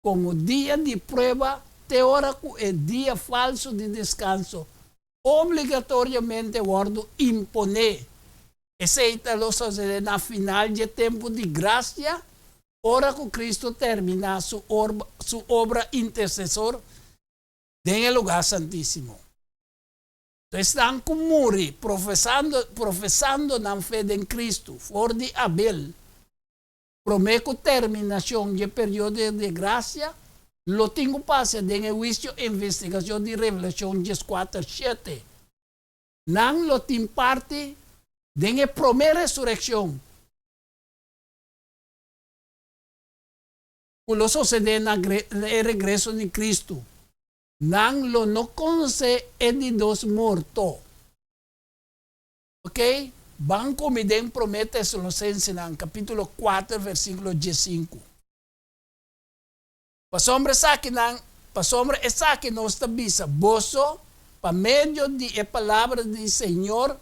komo dia di prueba te ora ku e dia falsu di deskanso obligatoriamente wòrdu imponé. Esei ta lo sosodé na final dje tempu di grasia, ora ku Kristu terminá su su obra intersesor den e lugá santísimo. Esnan ku muri profesando profesando nan fe den Kristu for di Abel promé ku terminashon dje periodo di grasia lo tin ku pasa den e huisio investigashon di Revelashon 14, 7. Nan lo tin parti den e promé resurekshon ku lo sosodé na e regreso di Kristu. Nan lo no konosé e di dos morto. Ok, ban ku mi den Promé Tesalosensenan kapítulo 4 versíkulo 15. Pasobra esakinan, pasobra esaki nos ta bisa boso pa medio di e palabra di Señor,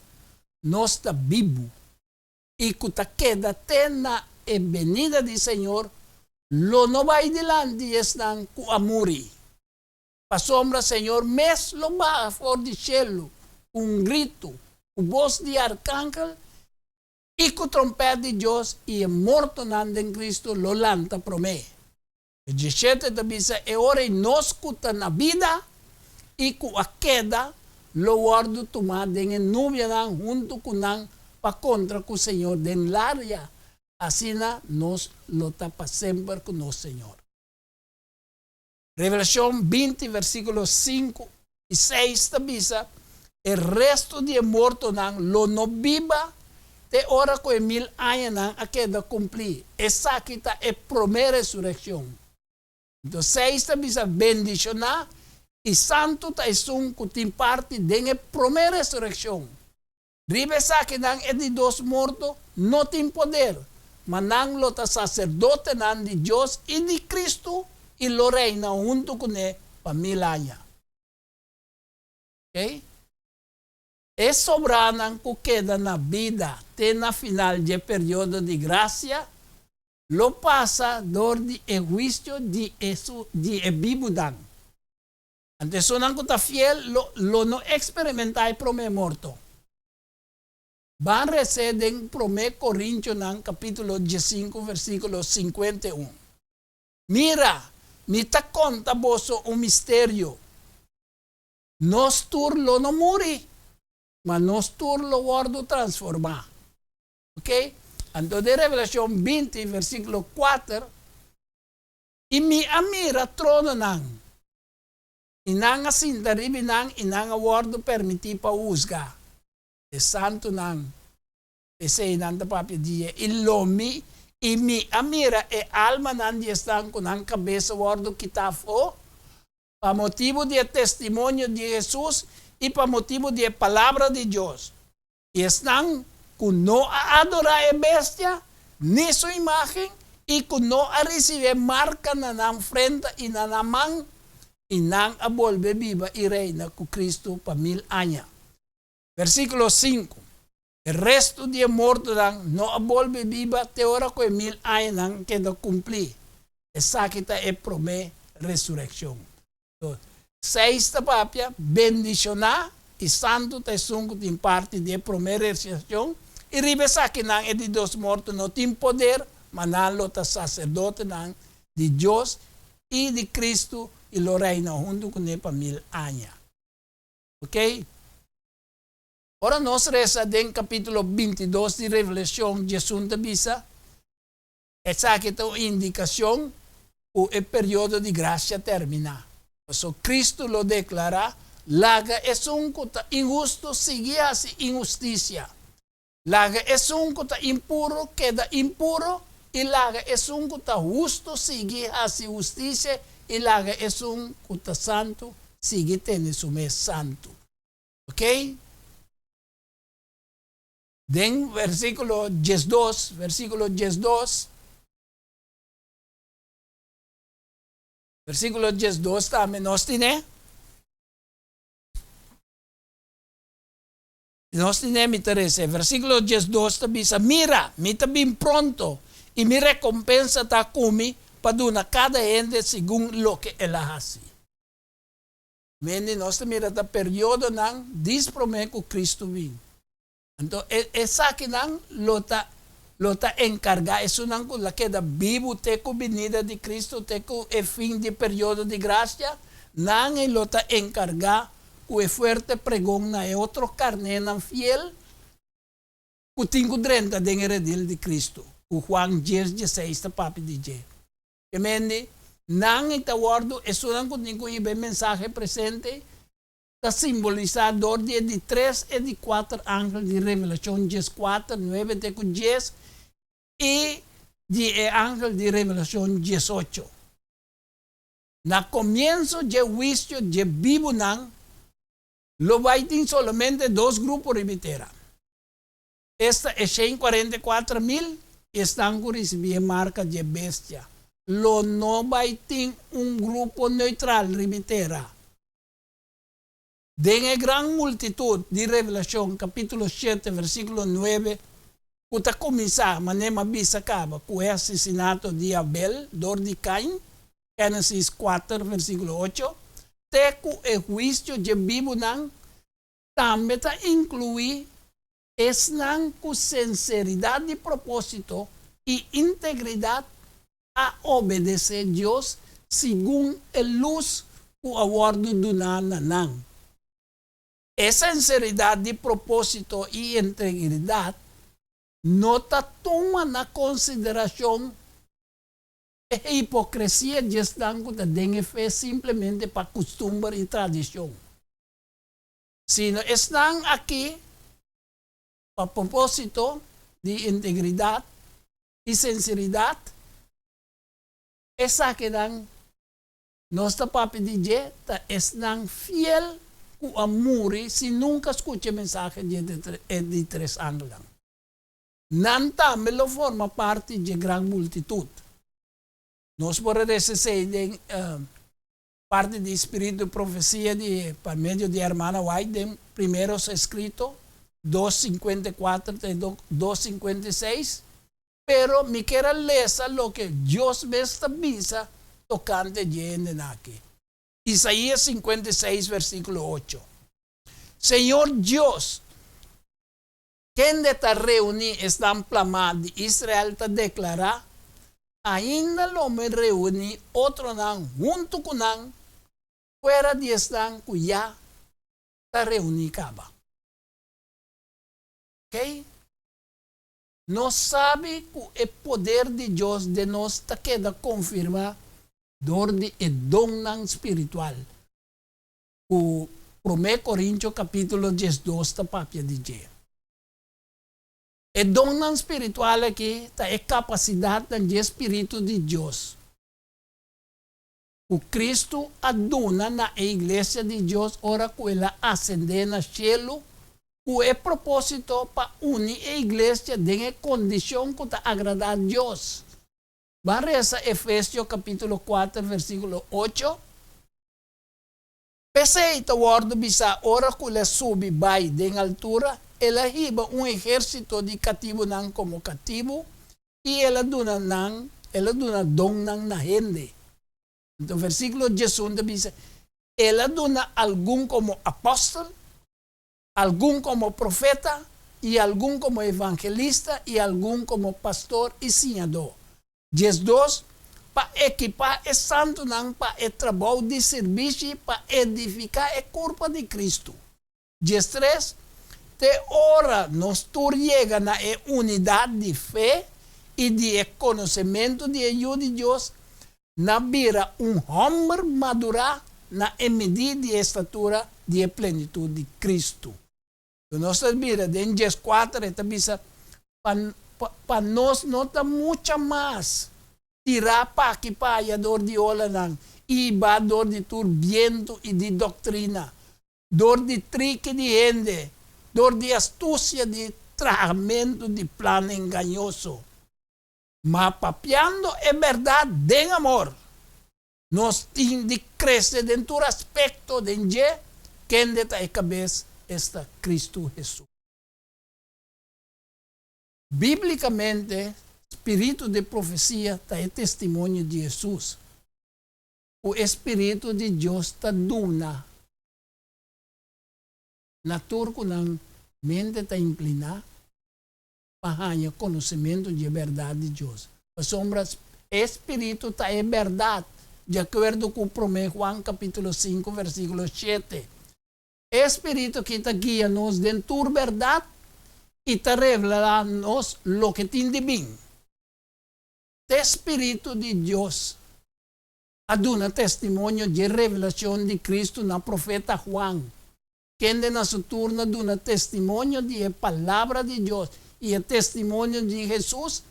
nos ta bibu, i ku ta keda te na e benida di Señor, lo no bai dilanti esnan ku a muri. Pasobra Señor mes lo baha for di shelu ku un gritu, ku bos di arkangel i ku trompèt di Dios, i e mortonan den Kristu lo lanta promé. E 17 ta bisa, E ora ei nos ku ta na bida i ku a keda lo wòrdu tumá den e nubianan huntu ku nan pa kontra ku Señor den laria, asina nos lo ta pa semper ku nos Señor. Revelashon 20 versíkulo 5 i 6 ta bisa, E restu di e mortonan lo no biba te ora ku e mil añanan a keda kumplí. Esaki ta e promé resurekshon. Anto 6 ta bisa, Bendishoná i santu ta esun ku tin parti den e promé resurekshon. Riba esakinan e di dos morto no tin poder, ma nan lo ta saserdotenan di Dios i di Kristu i lo reina huntu kuné pa mil aña. Oké? E sobranan ku keda na bida te na final dje periodo di grasia lo pasa dor di e huisio di e di e bibunan. Anto esunnan ku ta fiel lo lo no eksperimentá e promé morto. Ban resé den Promé Korintionan kapítulo 15 versíkulo 51. Mira, mi ta konta boso un misterio, Nos tur lo no muri, ma nos tur lo wòrdu transformá. Ok? Anto den Revelashon 20 versíkulo 4, I mi a mira trononan, i nan a sinta riba nan i nan a wòrdu permití pa husga e santunan, p'esei nan ta papia di dje, i lo mi, I mi a mira e almanan di esnan ku nan kabes a wòrdu kitá afó, pa motibu di e testimonio di Hesus i pa motibu di e palabra di Dios, i esnan ku no a adorá e bestia ni su imágen i ku no a risibí e marka na nan frenta i na nan man, i nan a bolbe biba i reina ku Kristu pa mil aña. Versíkulo sinku, E restu di e mortonan no a bolbe biba te ora ku e mil añanan keda kumplí. Esaki ta e promé resurekshon. Seis ta papia, Bendishoná i santu ta esun ku tin parti di e promé resurekshon, i riba esakinan e di dos morto no tin poder, ma nan lo ta saserdotenan di Dios i di Kristu i lo reina huntu kuné pa mil aña. Oké. Ora nos resa den kapítulo bintidos di Revelashon, Jesun ta bisa, Esaki ta un indikashon ku e periodo di grasia terminá. Pasobra Kristu lo deklará, Laga esun ku ta inhustu sigui hasi inhustisia. Laga esun ku ta impuru keda impuru, i laga esun ku ta hustu sigui hasi hustisia, i laga esun ku ta santu sigui tene su mes santu. Oké? Den versíkulo diesdos, versíkulo diesdos, versíkulo diesdos tambe nos tine. Nos tine, mi ta resa. Versíkulo diesdos ta bisa, Mira, mi ta bin pronto, i mi rekompensa ta ku mi pa duna kada hende segun loke el a hasi. Mende nos ta mira ta periodonan dis promé ku Kristu bin. Anto e esakinan lo ta lo ta enkargá esunnan ku la keda bibu te ku binida di Kristu, te ku e fin di periodo di grasia, nan ei lo ta enkargá ku e fuerte pregon na e otro karnénan fiel ku tin ku drenta den e redil di Kristu, ku Juan dies dieseis ta papia di dje. Ke mende, nan i ta wòrdu, esunnan ku tin ku hiba e mensahe presente, ta simbolisá dor di e di tres e di kuater angel di Revelashon dieskuater, nuebe te ku dies, i di e angel di Revelashon diesocho. Na komienso dje huisio dje bibunan, lo bai tin solamente dos grupo riba e tera. Esta e 144.000 i esnan ku risibí e marka dje bestia. Lo no bai tin un grupo neutral riba e tera. Den e gran multitut di Revelashon kapítulo shete versíkulo nuebe ku ta kuminsá manera mi a bisa kaba ku e asesinato di Abel dor di Kain, Génesis kuater versíkulo ocho, te ku e huisio dje bibunan tambe ta inkluí esnan ku senseridat di propósito i integridat a obedesé Dios segun e lus ku a wòrdu duná na nan. E senseridat di propósito i integridat no ta tuma na konsiderashon e hipokresia di esnan ku ta den e fe simplemente pa kustumber i tradishon. Sino esnan aki pa propósito di integridat i sinseridat, esakinan nos ta papia di dje ta esnan fiel ku a muri sin nunka skucha e mensahe di e di tres angelnan. Nan tambe lo forma parti dje gran multitut. Nos por a resa esei den Parti di spiritu profesia di pa medio di hermana White den Primeros Escrito dos 54 te dos 56, pero mi kier a lesa loke Dios mes ta bisa tokante dje hendenan aki. Isaías 56 versikulo ocho, Señor Dios, kende ta reuní esnan plamá di Israel ta deklará, Ainda lo mi reuní otronan huntu ku nan fuera di esnan ku ya ta reuní kaba. Oké? Nos sabi ku e poder di Dios den nos ta keda konfirmá dor di e donnan spiritual ku Promé Korintio kapítulo diesdos ta papia di dje. E donnan spiritual akí ta e kapasidatnan dje spiritu di Dios ku Kristu a duna na e iglesia di Dios ora ku el a asendé na shelu ku e propósito pa uni e iglesia den e kondishon ku ta agradá Dios. Ban resa Efesio kapítulo kuater versíkulo ocho. P'esei ta wòrdu bisá ora ku el a subi bai den altura, el a hiba un ehérsito di katibunan komo katibu i el a duna nan, el a duna donnan na hende. Anto versíkulo diesun ta bisa, El a duna algun komo apòstel, algun komo profeta, i algun komo evangelista, i algun komo pastor i siñadó. 12, Pa ekipá e santunan pa e trabou di sirbishi pa edifiká e kurpa di Kristu. 13, Te ora nos tur yega na e unidat di fe i di e konosementu di e Yu di Dios, na bira un hòmber madurá na e midí di e statura di e plenitut di Kristu. Ku nos ta bira den 14 e ta bisa pa pa nos no ta mucha mas tirá p'aki p'aya dor di olanan i hibá dor di tur bientu i di doktrina, dor di triki di hende, dor di astusia di trahamentu di plan engañoso. Ma papiando e bèrdat den amor, Nos tin di krese den tur aspekto den dje kende ta e kabes, esta Kristu Hesus. Bíblikamente, spiritu di profesia ta e testimonio di Hesus ku e spiritu di Dios ta duna na tur ku nan mente ta inkliná pa haña konosementu dje bèrdat di Dios, pasobra e Spiritu ta e bèrdat, di akuerdo ku Promé Juan kapítulo sinku versíkulo shete. E Spiritu aki ta guia nos den tur bèrdat i ta revelá nos loke tin di bin. Te Spiritu di Dios a duna testimonio dje revelashon di Kristu na profeta Juan. Kende na su turno a duna testimonio di e Palabra di Dios i e testimonio di Hesus,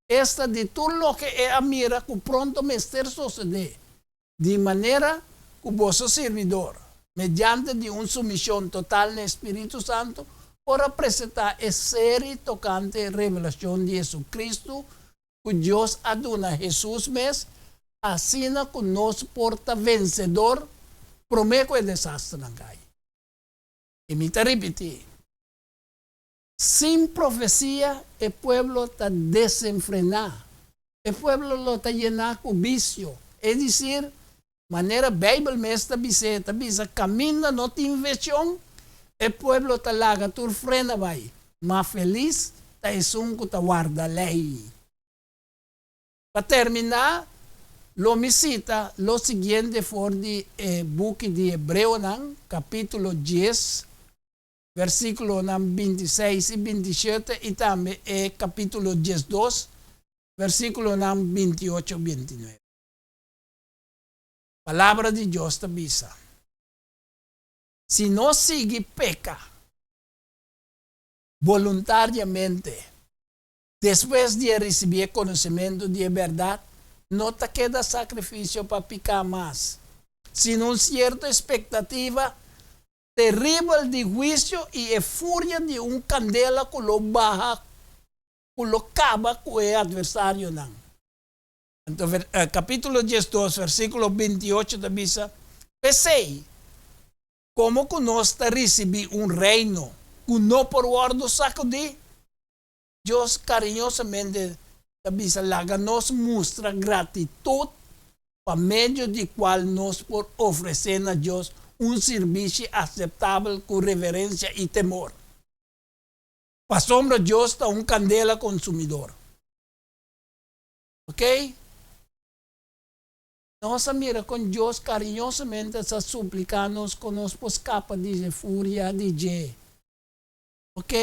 esta di tur loke e a mira ku pronto mester sosodé, di manera ku boso sirbidor, mediante di un sumishon total na e Spiritu Santu, por a presentá e seri tokante revelashon di Hesukristu ku Dios a duna Hesus mes, asina ku nos por ta vensedor promé ku e desasternan kai. I mi ta ripití, sin profesia e pueblo ta desenfrená, e pueblo lo ta yená ku bisio, es desir, manera Beibel mes ta bis'é, ta bisa kaminda no tin veshon, e pueblo ta laga tur frena bai, ma felis ta esun ku ta warda lei. Pa terminá, lo mi sita lo siguiente for di e buki di Hebreonan, kapítulo dies, versíkulonan 26 i 27 i tambe e kapítulo 12, versíkulonan 28 29. Palabra di Dios ta bisa, Si nos sigui peka boluntariamente despues di a risibí e konosementu di e bèrdat, no ta keda sakrifisio pa piká mas, sino un sierto espektativa teribel di huisio i e furia di un kandela ku lo baha ku lo kaba ku e atversarionan. Anto kapítulo 12 versíkulo 28 ta bisa, P'esei, komo ku nos ta risibí un reino ku no por wòrdu sakudí, Dios kariñosamente ta bisa laga nos mustra gratitut pa medio di kual nos por ofresé na Dios un sirbishi aseptabel ku reverensia i temor. Pasobra Dios ta un kandela konsumidor. Ok? Nos a mira kon Dios kariñosamente sa supliká nos kon nos por skapa di e furia di dje. Ok?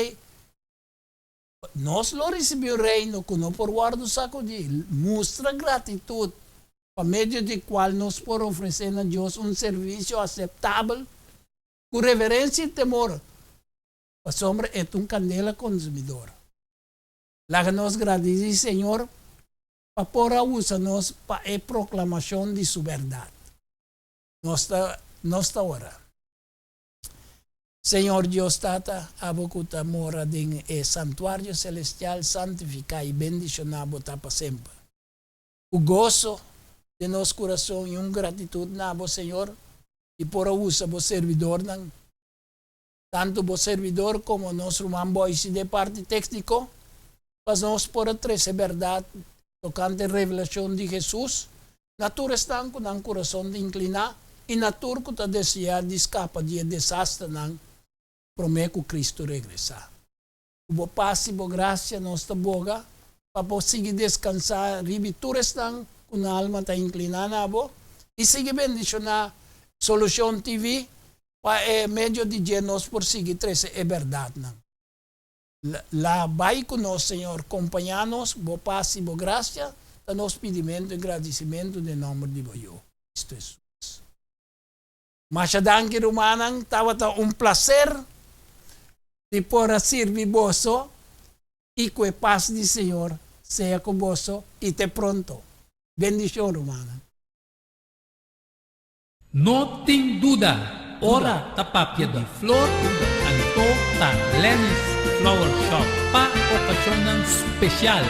Nos lo risibí un reino ku no por wòrdu sakudí. Mustra gratitut pa medio di kual nos por ofresé na Dios un servisio aseptabel ku reverensia i temor, pasobra e ta un kandela konsumidor. Laga nos gradisí Señor pa por a usa nos pa e proklamashon di Su bèrdat. Nos ta nos ta ora. Señor Dios Tata, abo ku ta mora den e santuario selestial santifiká i bendishoná bo ta pa semper. Ku goso den nos kurason i un gratitut na bo, Señor, di por a usa bo servidornan, tantu bo servidor komo nos ruman Boyce di e parti tékniko, pa nos por a trese bèrdat tokante revelashon di Hesus na tur esnan ku nan kurason ta inkliná i na tur ku ta deseá di skapa di e desasternan promé ku Kristu regresá. Ku bo pas i bo grasia nos ta boga pa bo sigui deskansá riba tur esnan ku nan alma ta inkliná na bo i sigui bendishoná Solucion TV pa e medio di dje nos por sigui trese e bèrdatnan. La bai ku nos, Señor, kompañá nos, bo pas i bo grasia ta nos pidimentu i gradisimentu den nòmber di bo Yu, Kristu Hesus. Masha danki rumannan, tabata un plaser di por a sirbi boso i ku e pas di Señor sea ku boso i te pronto. Bendishon rumannan. No tin duda, ora ta papia di flor, anto ta Lenny's Flower Shop pa okashonnan spesial.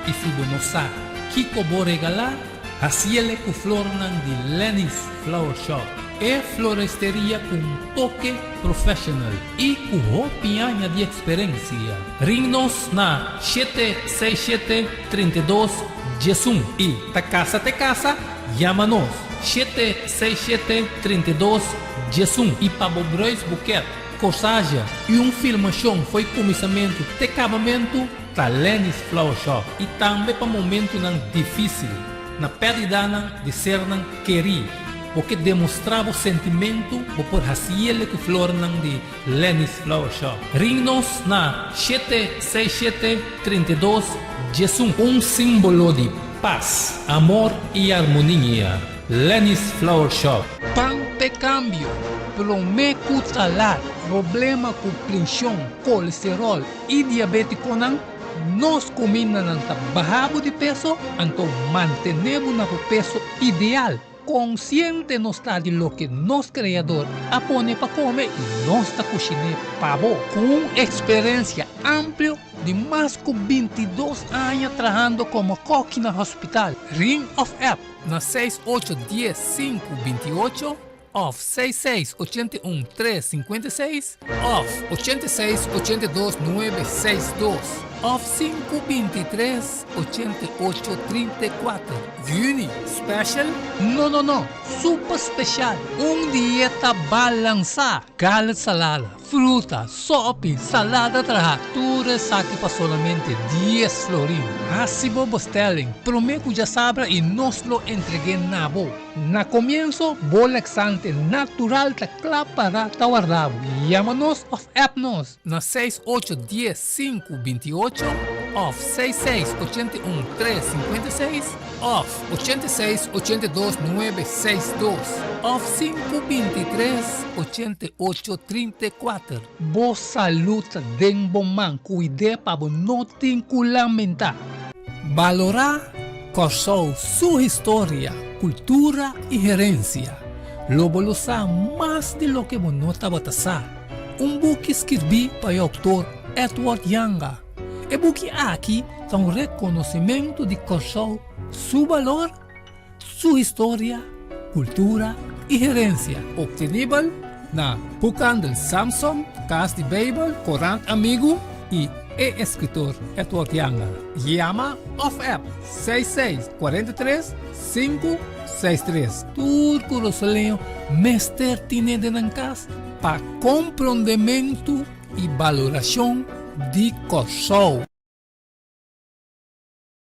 I si bo no sa kiko bo regalá, hasiele ku flornan di Lenny's Flower Shop, e floresteria ku un toke professional i ku hopi aña di eksperensia. Ring nos na shete seis shete 32 11 i ta kasa te kasa. Yama nos, shete seis shete 32 11 i pa bo bruis buket, korsaje i un filmashon fo'i kuminsamentu te kabamentu ta Lenny's Flower Shop i tambe pa momentunan difisil, na pèrdidanan di sernan kerí. Bo ke demostrá bo sentimentu bo por hasiele ku flornan di Lenny's Flower Shop. Ring nos na shete seis shete 32 11. Un símbolo di Pas, amor i armonia. Lenny's Flower Shop. Pan p'e kambio, promé ku ta lat. Problema ku prenshon, kolesteròl i diabétikonan, nos kumindanan ta baha bo di peso, anto mantené bo na bo peso ideal. Konsiente nos ta di loke nos Kreador a pone pa kome i nos ta kushiné pa bo. Ku un eksperensia amplio di mas ku 22 aña trahando komo kòki na hospital, ring òf app na seis ocho dies sinku 28 òf seis seis 81 tres 56 òf 86 82 nuebe seis dos òf sinku 23 88 34. Juni, special? No no no, super special! Un dieta balansá, garlic salada, fruta, sopi, salada traha, tur esaki pa solamente dies florin. Hasi bo bestelling prome ku djasabra i nos lo entreg'é na bo. Na komienso, bo laxante natural ta kla para ta warda bo. Yama nos òf app nos na seis ocho dies sinku 28 òf seis seis 81 tres 56 òf 86 82 nuebe seis dos òf sinku 23 88 34. Bo salud ta den bo man, kuid'é pa bo no tin ku lamentá. Balorá Kòrsou su historia, kultura i herensia. Lo bo lo sa mas di loke bo no tabata sa. Un buki skirbí pa e outor Edward Janga. E buki aki ta un rekonosimentu di Kòrsou su balor, su historia, kultura i herensia. Optenibel na Boekhandel Samson, Kas di Beibel, Korant Amigu i e eskritor Edward Janga. Yama òf app 66 43 5 63. Tur kurasoleño mester tine den nan kas pa komprondementu i balorashon di Kòrsou.